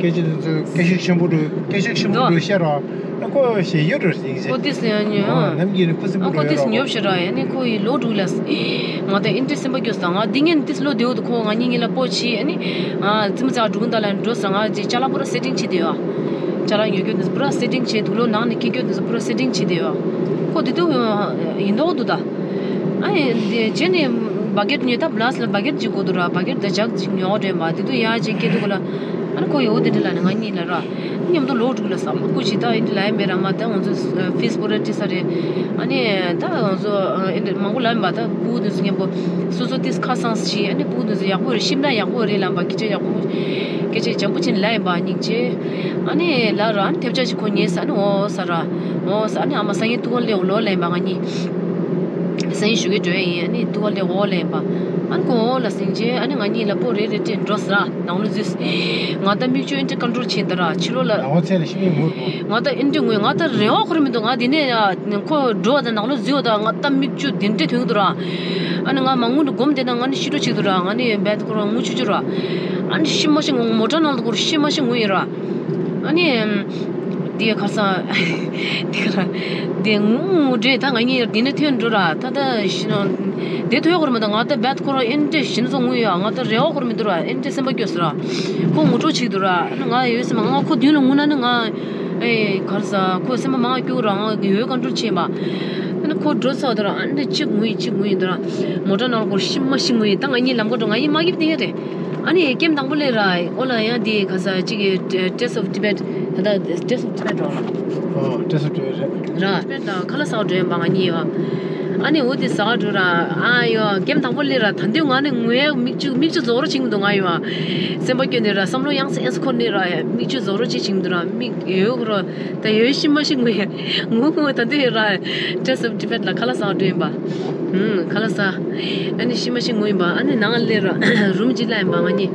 སྐད་ཆ་དེ་ཚོ་སྐད་ཤུགས་ཆེན་པོ་འགྲོ། སྐད་ཤུགས་ཆེན་པོ་འགྲོ་བཤད་རོགས། ཁོ་ཞེ་ཡོད་འགྲོ་ཞིང་ཞེ། ཁོ་ཏིས་ཡང་ཉོ། ནམ་གྱི་ཁོ་སི་ཨ་ཁོ་ཏིས་ཉོབ་ཤ་ར་ཡ་ནི་ཁོ་ཡི་ལོ་དྲུག་ལ། ང་ད་ཨིན་ཏི་སེམས་པ་སྐྱོ་ས། ང་འདི་ངན་ཏིས་ལོ་དེའུ་དུ་ཁོ་ང་གཉིས་ངན་ལ་པོ་ཆི་ཨ་ནི། ཙི་མ་ཙ་འགྲོ་གུན་ད་ལ་འགྲོ་ས། ང་ཅི་ཅ་ལག་པུ་ར་སེ་ཊིང་བྱེད་དེ་ཡོད། ཅ་ལག་ཉོ་སྐྱོད་དེ་པུ་ར་སེ་ཊིང་བྱེད། དུག་ལོག་ནང་ནས་ཁྱེར་སྐྱོད་དེ་པུ་ར་སེ་ཊིང་བྱེད་དེ་ཡོད། ཁོ་དེ་དུ་ཡིན་མདོག་འདུག་ད། ཨ་ནི་འདི་བྱས་ནས་བ་ཀེད་ཉོས་ད། བླ་སི་ལ་བ་ཀེད་ཅིག་དགོས་འདུག་ར། བ་ཀེད་ད་ཇག་ཅིག་ཉོ་འདྲེན་པ་དེ་དུ་ཡ་ཅིག་སྐྱེ་འདུག་གོ་ལ། ཨ་ནི་ཁོ་ཡོད་དེ་འདྲ་ལ་ནི་ང་གཉིས་ལ་ར། མཉམ་དུ་ལོ་དྲུག་ལ་བསམ་བློ་ཀུ་ཅི་ད་ཨིན་དྲི་ལའི་མེ་ར་མ་ད་ང་ཚོ་ཕིས་པོ་ར་ཏི་ས་རེད། ཨ་ནི་ད་ང་ཚོ་ཨིན་དྲི་མང་པོ་ལ་མ་ད་སྤུ་གུ་དེ་ཚོ་མཉམ་པོ་སོ་སོ་ཏིས་ཁ་སང་ཞི། ཨ་ནི་སྤུ་གུ་དེ་ཚོ་ཡག་པོ་རེད། ཤིམ་ན་ཡག་པོ་རེད་ལ་མ་སྐད་ཆ་ཡག་པོ་སྐད་ཆ་འཇམ་པོ་ཅན་ལ་ཡིན་པ་སྙིང་རྗེ། ཨ་ནི་ལ་ར་ཨ་ནི་ཐེབས་ཆག་ཅིག་ཁོ་ཉེ་ས་ཨ་ནི་འོ་ས་ར་འོ་ས་ཨ་ནི་ཨ་མ་ས་ཡིན་ཏུ་ག་ལེ་འོ་ལོ་ལ་ཡིན་པ་ང་གཉིས། སང་ཉིན་ཞུ་གི་འགྲོ་ཡ་ཡིན། ཨ་ནི་ཏུ་བ་ལེ་འོ་ལེན་པ། ཨ་ནི་ཁོ་འོ་ལ་སིང་རྗེ། ཨ་ནི་ང་གཉིས་ལ་པོ་རེ་རེ་སྤྲད་འགྲོ་ཟེར། ནང་ལོ་འཛུལ། ང་ད་མིག་ཆུ་ཨེ་འདྲ་ཀོན་ཊོལ་བྱེད་ད་ར་ཕྱི་ལོགས་ལ། ནང་ཚན་ལ་ཤི་མི་ངུ་རོ། ང་ད་ཨེ་འདྲ་ངུས། ང་ད་རེ་བ་ཁོ་ར་མི་འདུག་ང་འདི་ནས་ཡ་ཁོ་འགྲོ་བ་ད་ནང་ལོ་འཛུལ་བ་ད་ང་ད་མིག་ཆུ་འདི་འདྲ་ཐོན་གི་འདུག་ར། ཨ་ནི་ང་མ་ངུ་འདུག་སྒོམ་དེ་ན་ང་ནི་ཤི་འགྲོ་བྱེད་འདུག་ར། ང་ནི་བད་ཁོ་ར་ངུ་ཆུ་ཆུ་ར། ཨ་ནི་ཤི་མ་ཤི་ངུ་མོ་ཊ་ནང་ལ་ཁོ་ར་ཤི་མ་ཤི་ངུ་ཡིན་ར། ཨ་ནི། དེ་ག་ས། དེ་ག་ལ། དེ་ངུ་ངུ་འདྲེ་ད་ང་གཉིས་དེ་ནས་ཐོན་འགྲོ་ར་ད་ད་ཤི་ན། དེ་ཐོས་ཁོར་མི་འདུག་ང་ད་བད་ཁོ་རང་ཨེ་འདྲེ་ཤིན་སོ་ངུ་ཡ། ང་ད་རེ་བ་ཁོར་མི་འདུག་ར། ཨེ་འདྲེ་སེམས་པ་སྐྱོ་ས་ར། ཁོ་ངུ་འཕྲོ་ཆིག་འདུག་ར། ང་ཡོད་སེམས་ང་ཁོ་མདུན་ལ་ངུ་ན་ནི་ང་། ཨེ་ག་ར་ས་ཁོ་སེམས་པ་མང་སྐྱོ་ར། ང་ཡོད་ཀོན་ཊོལ་བྱེད་མ། ཨ་ནི་ཁོ་འགྲོ་ཚར་འདུག་ར། ཨ་ནི་གཅིག་ངུ་ཡི་གཅིག་ངུ་ཡི་འདུག་ར། མོ་ཊ་ནང་ཁོ་ཤི་མ་ཤི་ངུ་ཡི། ད་ང་གཉིས་ལམ་ཁ་འགྲོ། ང་གཉིས་མ་གིབ་དེ་རེད། ཨ་ནི་ཀེམ་དང་པོ་ལས་ར་ཨོ་ལ་ཡང་དེ་ག་ས་གཅིག་གི་ཏེ་སི་ཊི་ཨོཕ་ཊི་བེཊ། ད་ལྟ་ཏེ་སི་ཊི་ཨོཕ་ཊི་བེཊ་རོ། ཨོ་ཏེ་སི་ཊི་ཨོཕ་ཊི་བེཊ་རེད། ར་ཊི་བེཊ་དང་ཁ་ལག་ཟ་བར་འགྲོ་ཡིན་པ་ང་གཉིས་ཡོད། ཨ་ནི་འོ་དེ་ཟ་བར་འགྲོ་ར། ཨ་ཡོ་ཀེམ་དང་པོ་ལས་ར་ད་འདི་ང་ནི་ངུ་ཡ་མིག་ཆུ་མིག་ཆུ་རྫོགས་རོ་ཅིག་མི་འདུག་ང་ཡོད། སེམས་པ་སྐྱོ་ནས་ར་བསམ་བློ་ཡང་སེ་ཡང་སེ་འཁོར་ནས་ར་མིག་ཆུ་རྫོགས་རོ་ཅིག་ཅིག་མི་འདུག་ར། མིག་ཡོད་ཁོ་ར་ད་ཡོད་ཤི་མ་ཤི་ངུ་ཡ་ངུ་ངུ་ད་འདི་ཡོད་ར། ཏེ་སི་ཊི་ཨོཕ་ཊི་བེཊ་ལ་ཁ་ལག་ཟ་བར་འགྲོ་ཡིན་པ། ཧུམ། ཁ་ལག་ཟ། ཨ་ནི་ཤི་མ་ཤི་ངུ་ཡིན་པ། ཨ་ནི་ནང་ལས་ར་རུམ་གཅིག་ལ་ཡིན་པ་ང་གཉིས།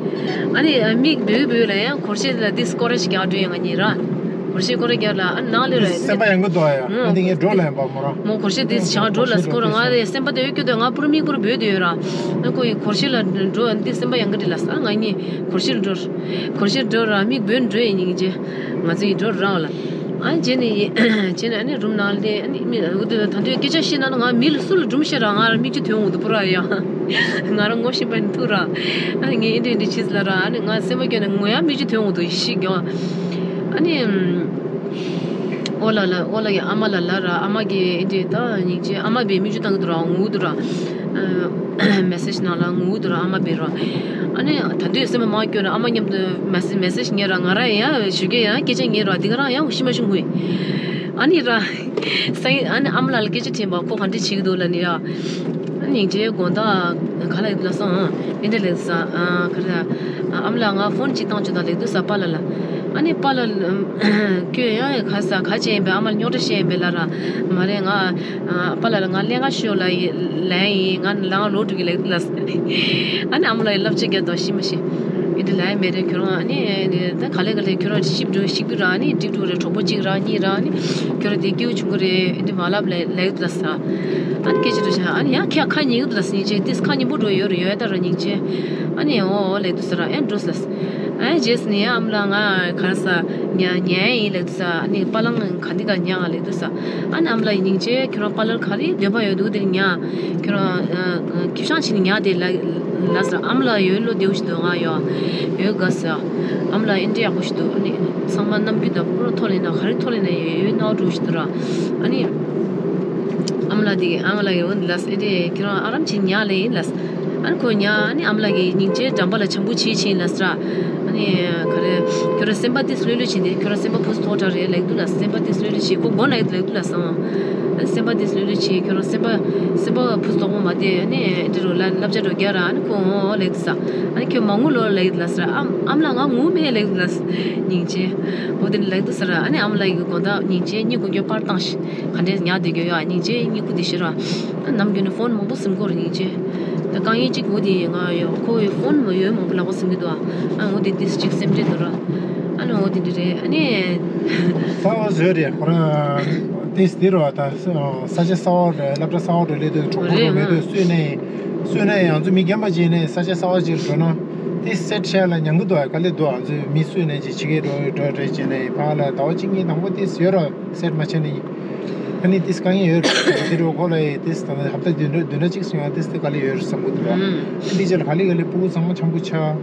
ཨ་ནི་མིག་བུད་བུད་ལ་ཡང་སྒོར་གཞས་ལ་འདི་སྐོར་ར་ཞིག་རྒྱག་འགྲོ་ཡིན་ང་གཉིས་ར། སྒོར་གཞས་སྐོར་ར་རྒྱག་ལ་ཨ་ནི་ནང་ལས་ར། སེམས་པ་ཡང་གི་འདུག་ཡ། ཨ་ནི་ངས་འགྲོ་ལ་ཡིན་པ་མོ་ར། མོ་སྒོར་གཞས་འདི་ཞག་འགྲོ་ལ་སྐོར་ར། ང་རེ་སེམས་པ་དེ་ཡོད་ཀྱི་འདུག་ང་པུར་མིག་པུར་བུད་དེ་ཡོད་ར། ཨ་ཁོ་ཡི་སྒོར་གཞས་ལ་འགྲོ་འདི་སེམས་པ་ཡང་གི་འདྲི་ལ་ས་ང་གཉིས་སྒོར་གཞས་འགྲོ། སྒོར་གཞས་འགྲོ་ར་མིག་བུད་འགྲོ་ཡིན་སྙིང་རྗེ། ང་ཚོ་ཡི་འགྲོ་རང་ལ། ཨ་རྗེས་ནས་ཡིན། རྗེས་ནས་ཨ་ནི་རུམ་ནང་ལ་ཨ་ནི་མི་འུ་དུ་ད་དུང་སྐད་ཆ་བཤད་ན་ང་མི་ལ་སུ་ལ་སྒྲུང་བཤད་ར་ང་ར་མིག་ཆུ་ཐོན་འོང་དུ་པོ་ར་ཡ། ང་ར་ངོ་ཤེས་པ་ནི་ཐུག་ར། ཨ་ནི་ངས་ཨེ་འདྲ་ཨེ་འདྲ་བྱས་ལ་ར། ཨ་ནི་ང་སེམས་པ་སྐྱོ་ནས་ངོ་ཡ་མིག་ཆུ་ཐོན་འོང་དུ་ཤི་གྱོ། ཨ་ནི། ཨོ་ལ་ལ་ཨོ་ལ་གི་ཨ་མ་ལ་ལ་ར། ཨ་མ་གི་ཨེ་འདྲ་ད་སྙིང་རྗེ། ཨ་མ་བའི་མིག་ཆུ་བཏང་གི་འདུག་ར་ངུ་འདུག་ར། མེ་སེ་ཇི་ནང་ལ་ངུ་འདུག་ར་ཨ་མ་བེ་ར། ཨ་ནི་ད་དུང་སེམས་པ་མ་སྐྱོ་ན་ཨ་མ་མཉམ་དུ་མེ་སེ་མེ་སེ་ཇི་ཉན་ར། ང་ར་ཡང་ཞུ་གི་ཡང་སྐད་ཆ་ཉན་ར་འདི་ག་རང་ཡང་ཤི་མ་ཤི་ངུ་ཡི། ཨ་ནི་ར་སང་ཨ་ནི་ཨ་མ་ལ་ལ་སྐད་ཆ་དྲིས་པ་ཁོ་ག་འདྲ་བྱེད་ཀྱི་འདུག་ལ་ནི་ཡ། ཨ་ནི་རྗེ་དགོང་དག་ག་ལ་ཡོད་ལ་སོང་ཨེ་འདྲ་ལེགས་ས་ཨ་ག་རེ་ཨ་མ་ལ་ང་ཕོན་ཅིག་བཏང་བཅུག་དང་ལེགས་འདུག་ས་པཱ་ལགས་ལ། ཨ་ནི་པཱ་ལགས་ཁྱོད་ཡང་ག་ས་ག་བྱས་ཡིན་པས་ཨ་མ་ལ་རྙོག་དྲ་བཤད་ཡིན་པས་ལ་ར། མ་རེད་ང་། ཨ་པཱ་ལགས་ལ་ང་ལས་ཀ་ཤོར་ལ་ཡི་ལན་ཡིན། ང་ལ་ང་ལོག་འགྲོ་གི་ལབ་ལ། ཨ་ནི་ཨ་མ་ལགས་ཡི་བསླབ་བྱ་རྒྱག་དང་ཤི་མ་ཤི། ཨེ་འདི་ལན་མེད་རེད་ཁྱོད་རང་ཨ་ནི་ད་ག་ལེ་ག་ལེ་ཁྱོད་རང་ཤི་འགྲོ་ཤི་འགྲོ་ར། ཨ་ནི་འགྲིག་འགྲོ་རེད། གྲོགས་པོ་གཅིག་རང་གཉིས་རང་ཨ་ནི་ཁྱོད་རང་དེ་སྐྱིད་པོ་བྱུང་གི་རེད། ཨེ་འདི་མ་ལབ་ལ་ལབ་ལ་ས། ཨ་ནི་སྐད་ཆ་འགྲོ་ཤ་ཨ་ནི་ཡང་ཁྱེད་ཁ་ཉན་གི་ལ་སྙིང་རྗེ་ཏིས་ཁ་ཉན་པོ་འགྲོ་ཡོད་རེད་ཡོད་ད་ར་སྙིང་རྗེ། ཨ་ནི་འོ་ལབ་དུས་ས་ར་ཨེ་འགྲོ་ས། ཨ་རྗེས་ནི་ཨ་མ་ལགས་ང་ག་རེ་ས་ཉ་ཉན་ཡིན་ལབ་དུས་ས། ཨ་ནི་པཱ་ལགས་ག་འདི་ག་ཉ་ལབ་དུས་ས། ཨ་ནི་ཨ་མ་ལགས་ཡིན་སྙིང་རྗེ་ཁྱོད་རང་པཱ་ལགས་ག་རེ་འདོད་པ་ཡོད་འདུག་དེ་ཉ། ཁྱོད་རང་ཁྱིམ་ཤང་ཕྱིན་ཉ་དེ་ལ་ལ་ས། ཨ་མ་ལགས་ཡོད་ལོ་དེའུ་ཞིག་འདུག་ང་ཡོད་ཡོད་དགའ་ས། ཨ་མ་ལགས་ཨེ་འདྲ་ཡག་པོ་ཞིག་འདུག་ཨ་ནི་ཚང་མ་རྣམ་འགྱུར་དང་པུ་ར་ཐོག་ལས་ན་ག་རེ་ཐོག་ལས་ན་ཡོད་ཡོད་ནའོ་འགྲོ་ཞིག་འདུག་ར། ཨ་ནི་ཨ་མ་ལགས་དེ་ཨ་མ་ལགས་ཡོད་ལ་ས་ཨེ་འདྲ་ཁྱོད་རང་ཨ་རམ་ཕྱིན་ཉ་ལ་ཡིན་ལ་ས། ཨ་ནི་ཁོ་ཉ་ཨ་ནི་ཨ་མ་ལགས་ཀྱི་སྙིང་རྗེ་འགྲམ་པ་ལ་འཆམ་པོ་བྱེད་ཕྱིན་ལ་ས་ར། ནི་ག་རེ། ཁྱོད་རང་སེམས་པ་དེ་ལྷོད་ལྷོད་བྱེད་དེ། ཁྱོད་རང་སེམས་པ་ཕུ་སྟོག་དྲགས་རེད་ལབ་འདུག་ལ། སེམས་པ་དེ་ལྷོད་ལྷོད་བྱེད། ཁོ་མགོ་ན་ཡོད་ལབ་འདུག་ལ་སང་། སེམས་པ་དེ་ལྷོད་ལྷོད་བྱེད། ཁྱོད་རང་སེམས་པ་སེམས་པ་ཕུ་སྟོག་པོ་མ་བསྡད། ཨ་ནི་འདི་རུ་ལ་སློབ་གྲྭ་རུ་རྒྱག་ར། ཨ་ནི་ཁོ་འོ་ལབ་འདུག་ས། ཨ་ནི་ཁྱོད་མ་ངུ་ལོ་ལབ་འདུག་ལ་ཟེར། ཨམ་ཨམ་ལགས་ང་ངུ་མེད་ལབ་འདུག་ལ། སྙིང་རྗེ། འོ་དེ་ནི་ལབ་འདུག་ཟེར། ཨ་ནི་ཨམ་ལགས་ཀྱི་དགོང་དག་སྙིང་རྗེ་གཉིད་ཁུག་རྒྱུ་པར་བཏང་ཞིག་ག་འདྲས་ཉལ་བསྡད་རྒྱུ་ཡོད། ཨ་སྙིང་རྗེ་གཉིད་ཁུག་བསྡད་ཤི་ར། ཨ་ནམ་རྒྱུན་ནས་ཕོན་མང་པོ་ཟིན་གོ་ར་སྙིང་རྗེ། ད་དཀའ་ངལ་གཅིག་འོ་དེ་ང་ཡོད། ཁོ་ཡི་ཕོན་མ་ཡོད་མང་པོ་ལག་པ་ཟིན་གི་འདུག་ཨ་འོ་དེ་དེ་གཅིག་སེམས་ཁྲལ་འདུག་ར། ཨ་ནི་འོ་དེ་འདྲ་རེད། ཨ་ནི། ད་འོ་བཟོས་རེད། ཁོ་རང་དེ་དེ་རོ། ད་ས་ཆ་གསར་པ་རེད། སློབ་གྲྭ་གསར་པ་རེད། སླེབས་དུས་གྲོགས་པོ་རེད། མེད་དུས་སུས་ནས་སུས་ནས་ཡང་ཚུལ་མི་རྒན་པ་ཅིག་ནས་ས་ཆ་གསར་པ་ཅིག་འགྲོ་ན་དེ་སེ་ཊི་བྱས་ལ་ཉང་གི་འདུག་ཨ་དཀའ་ལས་འདུག་ཨ་ཚུལ་མི་སུས་ནས་ཅིག་ཕྱི་རྒྱལ་འགྲོ་འགྲོ་རེད་ཅེས་ནས་ཕ་ལ་ཟླ་བ་གཅིག་གཉིས་དང་པོ་དེ་ཡོད་རོ། སེ་ཊི་མ་བྱས་ནས་ཡིན། ཨ་ནི་ཏིས་དཀའ་ངལ་ཡོད་རེད། དེ་རུ་ཁོ་ལ་ཡི་ཏིས་ད་ནི་ཧབ་ཏ་བདུན་འདྲ་བདུན་འདྲ་གཅིག་སོང་ཡང་ཏིས་ཏི་ག་ལེ་ཡོད་རེད་བསམ་གི་འདུག་ར། ཨ་ནི་དེ་རྗེས་ལ་ག་ལེ་ག་ལེ་སྤུ་གུ་ཚང་མ་འཆམ་པོ་ཆགས།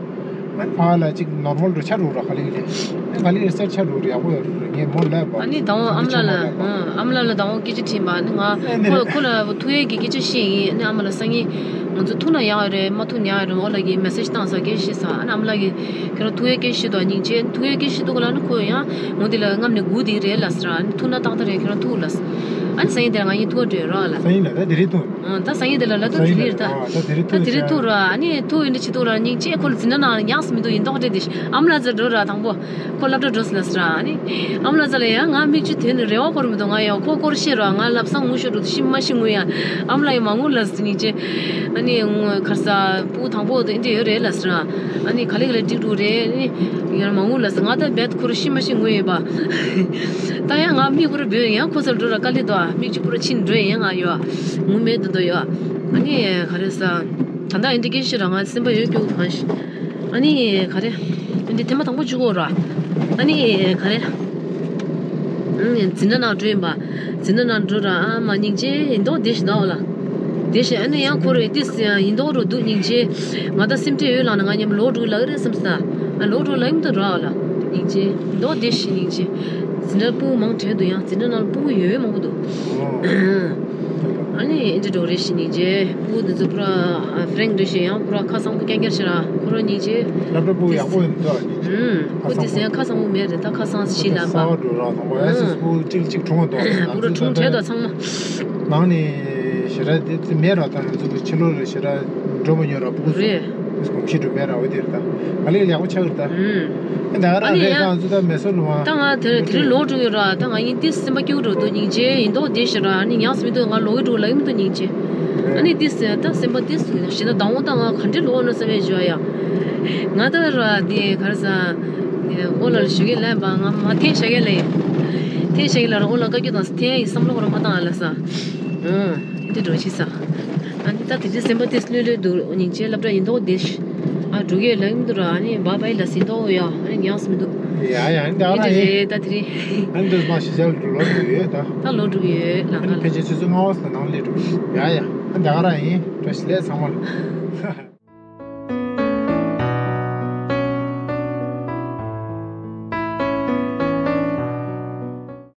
ཨ་ནི་ཕ་ལ་ཅིག་ནོར་མལ་འགྲོ་ཆགས་འགྲོ་ར། ག་ལེ་ག་ལེ་ཨ་ནི་ག་ལེ་ག་ལེ་སེ་ཊི་ཆགས་འགྲོ་རེད། ཡག་པོ་ཡོད་རེད། ངས་མོ་ལབ་པ། ཨ་ནི་དང་པོ་ཨམ་ལགས་ལ་ཨ་ཨམ་ལགས་ལ་དང་པོ་སྐད་ཆ་དྲིས་པ། ཨ་ནི་ང་ཨ་ནི་ཁོ་རེད། ཁོ་ཁོ་ལ་ཐུག་ཡས་ཀྱི་སྐད་ཆ་བཤད་ཡིན། ཨ་ནི་ཨ་མ་ལགས་སང་ཉིན་ང་ཚོ་ཐུག་ན་ཡག་ཡོད་རེད། མ་ཐུག་ན་ཡག་ཡོད་རེད། འོ་ལགས་ཀྱིས་མེ་སེ་ཇི་བཏང་ས་སྐད་ཆ་བཤད་ས། ཨ་ནི་ཨམ་ལགས་ཀྱིས་ཁྱོད་རང་ཐུག་ཡས་སྐད་ཆ་བཤད་འདུག་སྙིང་རྗེ། ཐུག་ཡས་སྐད་ཆ་བཤད་འདུག་ག་ལ་ནི་ཁོ་ཡང་ངོ་དེ་ལ་རྔམ་ནས་སྒུག་བསྡད་རེད་ལབ་ཟེར། ཨ་ནི་ཐུག་ན་ཏག་ཏག་རེད། ཁྱོད་རང་ཐུག་ལབ་ཟེར། ཨ་ནི་སང་ཉིན་དེར་ང་གཉིས་ཐུག་འགྲོ་ར་ལ། སང་ཉིན་ལ་ད་དེ་རིང་ཐུག་ཨ་ད་སང་ཉིན་དེ་ལ་ལ་ད་དེ་རིང་རེད་ད། ཨ་ད་དེ་རིང་ད་ཐུག་དེ་རིང་ཤག་ཐུག་ར། ཨ་ནི་ཐུག་ཡིན་འདྲ་ཅི་ཐུག་ར། སྙིང་རྗེ། ཁོ་ལ་འཛིན་གྲྭ་ནང་ཉག་སི་མི་འདུག་ཡིན་མདོག་འདྲ་དེ་ཤི། ཨམ་ལགས་རྩར་འགྲོ་ར་དང་པོ། ཁོ་སློབ་གྲྭ་འགྲོ་སོང་ལབ་ཟེར་ར། ཨ་ནི་ཨམ་ལགས་རྩར་ལ་ཡང་ང་མིག་ཆུ་དོན་ནི་རེ་བ་འཁོར་མི་འདུག་ང་ཡང་ཁོ་སྐོར་ཤེས་ར། ང་ལབ་སང་ངུ་ཤོར་འགྲོ་དུ་ཤི་མ་ཤི་ངུ་ཡ། ཨམ་ལགས་ཡང་མ་ངུ་ལབ་ཟེར། སྙིང་རྗེ། ཨ་ནི་ངུ་ཁར་ས་སྤུ་དང་པོ་དེ་འདྲ་ཡོད་རེད་ལབ་ཟེར་ར། ཨ་ནི་ག་ལེ་ག་ལེ་འགྲིག་འགྲོ་རེད། ཨ་ནི་ཡང་མ་ངུ་ལབ་ཟེར། ང་ད་རྦད་ཁོ་ར་ཤི་མ་ཤི་ངུ་ཡོད་པ། ད་ཡང་ང་མིག་པུ་ར་འབོད་ཡང་ཁོ་ཚར་འགྲོ་ར། དཀའ་ལས་འདུག་ཨ་མིག་ཆུ་པུ་ར་ཕྱིན་འགྲོ་ཡང་ང་ཡོད་ཨ། ངུ་མེད་དུ་འདུག་ཡོད་ཨ། ཨ་ནི་ག་རེ་ཟ། ད་ལྟ་ཨེ་འདྲ་སྐད་ཤི་ར་ང་སེམས་པ་ཡོད་སྐྱོ་གང་ཤི། ཨ་ནི་ག་རེ། ཨ་ནི་ཐེངས་མ་དང་པོ་བཅུག་གོ་ར། ཨ་ནི་ག་རེ། ཨ་ནི་འཛིན་གྲྭ་ནང་འགྲོ་ཡིན་པ། འཛིན་གྲྭ་ནང་འགྲོ་ར། ཨ་མ་སྙིང་རྗེ་ཡིན་མདོག་བདེ་ཞིག་འདུག་ལ། བདེ་ཞིག་ཨ་ནི་ཡང་ཁོ་རེ་ཏིས་ཡིན་མདོག་རུ་འདུག་སྙིང་རྗེ། ང་ད་སེམས་ཁྲལ་ཡོད་ལ་ན་ང་མཉམ་ལོག་འགྲོ་ལ་རེད་བསམ་སྟ། ཨ་ལོག་འགྲོ་ལ་ཡིན་མདོག་ར་ལ། སྙིང་རྗེ་མདོག་བདེ་ཞིག་སྙིང་རྗེ། འཛིན་གྲྭ་སྤུ་མང་དྲགས་འདུག་ཡང་འཛིན་གྲྭ་ནང་སྤུ་ཡོད་མང་པོ་འདུག་ཨ་ནི་ཨེ་འདྲ་འགྲོ་རེ་ཞིག་སྙིང་རྗེ། སྤུ་འདི་ཚོ་པུ་ར་ཧྥ་རེང་འདྲ་ཞིག་ཡང་པུ་ར་ཁ་སང་པོ་རྐྱང་རྐྱང་ཞིག་ར། ཁོ་རང་སྙིང་རྗེ། སློབ་གྲྭ་སྤུ་ཡག་པོ་ཡིན་འདུག་ཨ་ནི་ཁོ་དེ་སེང་ཁ་སང་པོ་མེད་རེད། ད་ཁ་སང་ཞིག་ལ་པ། གསར་པ་འགྲོ་ར་དང་པོ་ཨེ་སི་སྤུ་གཅིག་གཅིག་གྲུང་བ་འདུག་པུ་ར་གྲུང་བྲལ་དང་ཚང་མ། ནང་ནས་ཞེ་དྲག་དེ་མེད་ར། ད་ང་ཚོ་གི་ཕྱི་ལོགས་རེ་ཞེ་དྲག་འགྲོ་མ་མྱོང་ར། སྤུ་གུ་ཚོ་རེད། གོམས་གཤིས་འགྲོ་མེད་ར། འོ་དེ་རེད། ད་ག་ལེ་ཡག་པོ་ཆགས་རེད་ད། ཨུམ། ད་ག་ར་ཨ་ནི་རེད། ཡ། ད་ང་ཚོ་ད་མེ་སོར་ལུང་བ། ད་ང་དེ་དེ་རིང་ལོག་འགྲོ་ཡོད་ར། ད་ང་ཡིན་ཏིས་སེམས་པ་སྐྱིད་པོ་འགྲོ་འདུག་སྙིང་རྗེ་ཡིན་མདོག་བདེ་ཞིག་ར། ཨ་ནི་ཉག་སི་མི་འདུག་ང་ལོག་གི་འགྲོ་ལ་ཡིན་མི་འདུག་སྙིང་རྗེ། ཨ་ནི་ཏིས་ད་སེམས་པ་ཏིས་ཞེ་ད་དང་པོ་ད་ང་ག་འདྲེ་ལོག་ན་བསམ་ཡས་བརྗོད་ཡ། ང་ད་ར་དེ་ག་རེ་ཟ། ཨོ་ལ་ལ་ཞུ་གི་ལན་པ་ང་མ་འཐེན་བཞག་གི་ལ་ཡིན། འཐེན་བཞག་གི་ལ་ར། ཨོ་ལ་བཀའ་བཀྱོན་དང་འཐེན་ཡིན་བསམ་བློ་ཁོ་ར་མ་བཏང་ཨ་ལ་ས། ཨ་དེ་འདྲ་འགྲོ་ཆི་ས། ཨ་ནི་ད་དེ་རིང་སེམས་པ་ཏིས་ལྷོད་ལྷོད་འདུག་སྙིང་རྗེ། སློབ་གྲྭ་ཡིན་མདོག་བདེ་ཞིག་ཨ་འགྲོ་གི་ལ་ཡིན་མི་འདུག་ར། ཨ་ནི་བཱ་བཱའི་ལ་ཟིན་མདོག་ཡ། ཨ་ནི་ཉག་སི་མི་འདུག་ཡ་ཡ། ཨ་ནི་ད་ག་ར་ཡིན། ཨ་ནི་ད་དེ་རིང་ཨ་ནི་འདུག་མ་ཤི་ཅལ་འགྲོ་ལོག་འགྲོ་ཡོད་ད། ད་ལོག་འགྲོ་ཡོད་ལ། ཨ་ནི་ཕལ་ཆེར་ཆུ་ཚོད་ལྔ་པ་ཙམ་ནང་སླེབས་འགྲོ། ཡ་ཡ། ཨ་ནི་ད་ག་ར་ཡིན། བཀྲ་ཤིས་བདེ་ལེགས་ཚང་མ་ལ།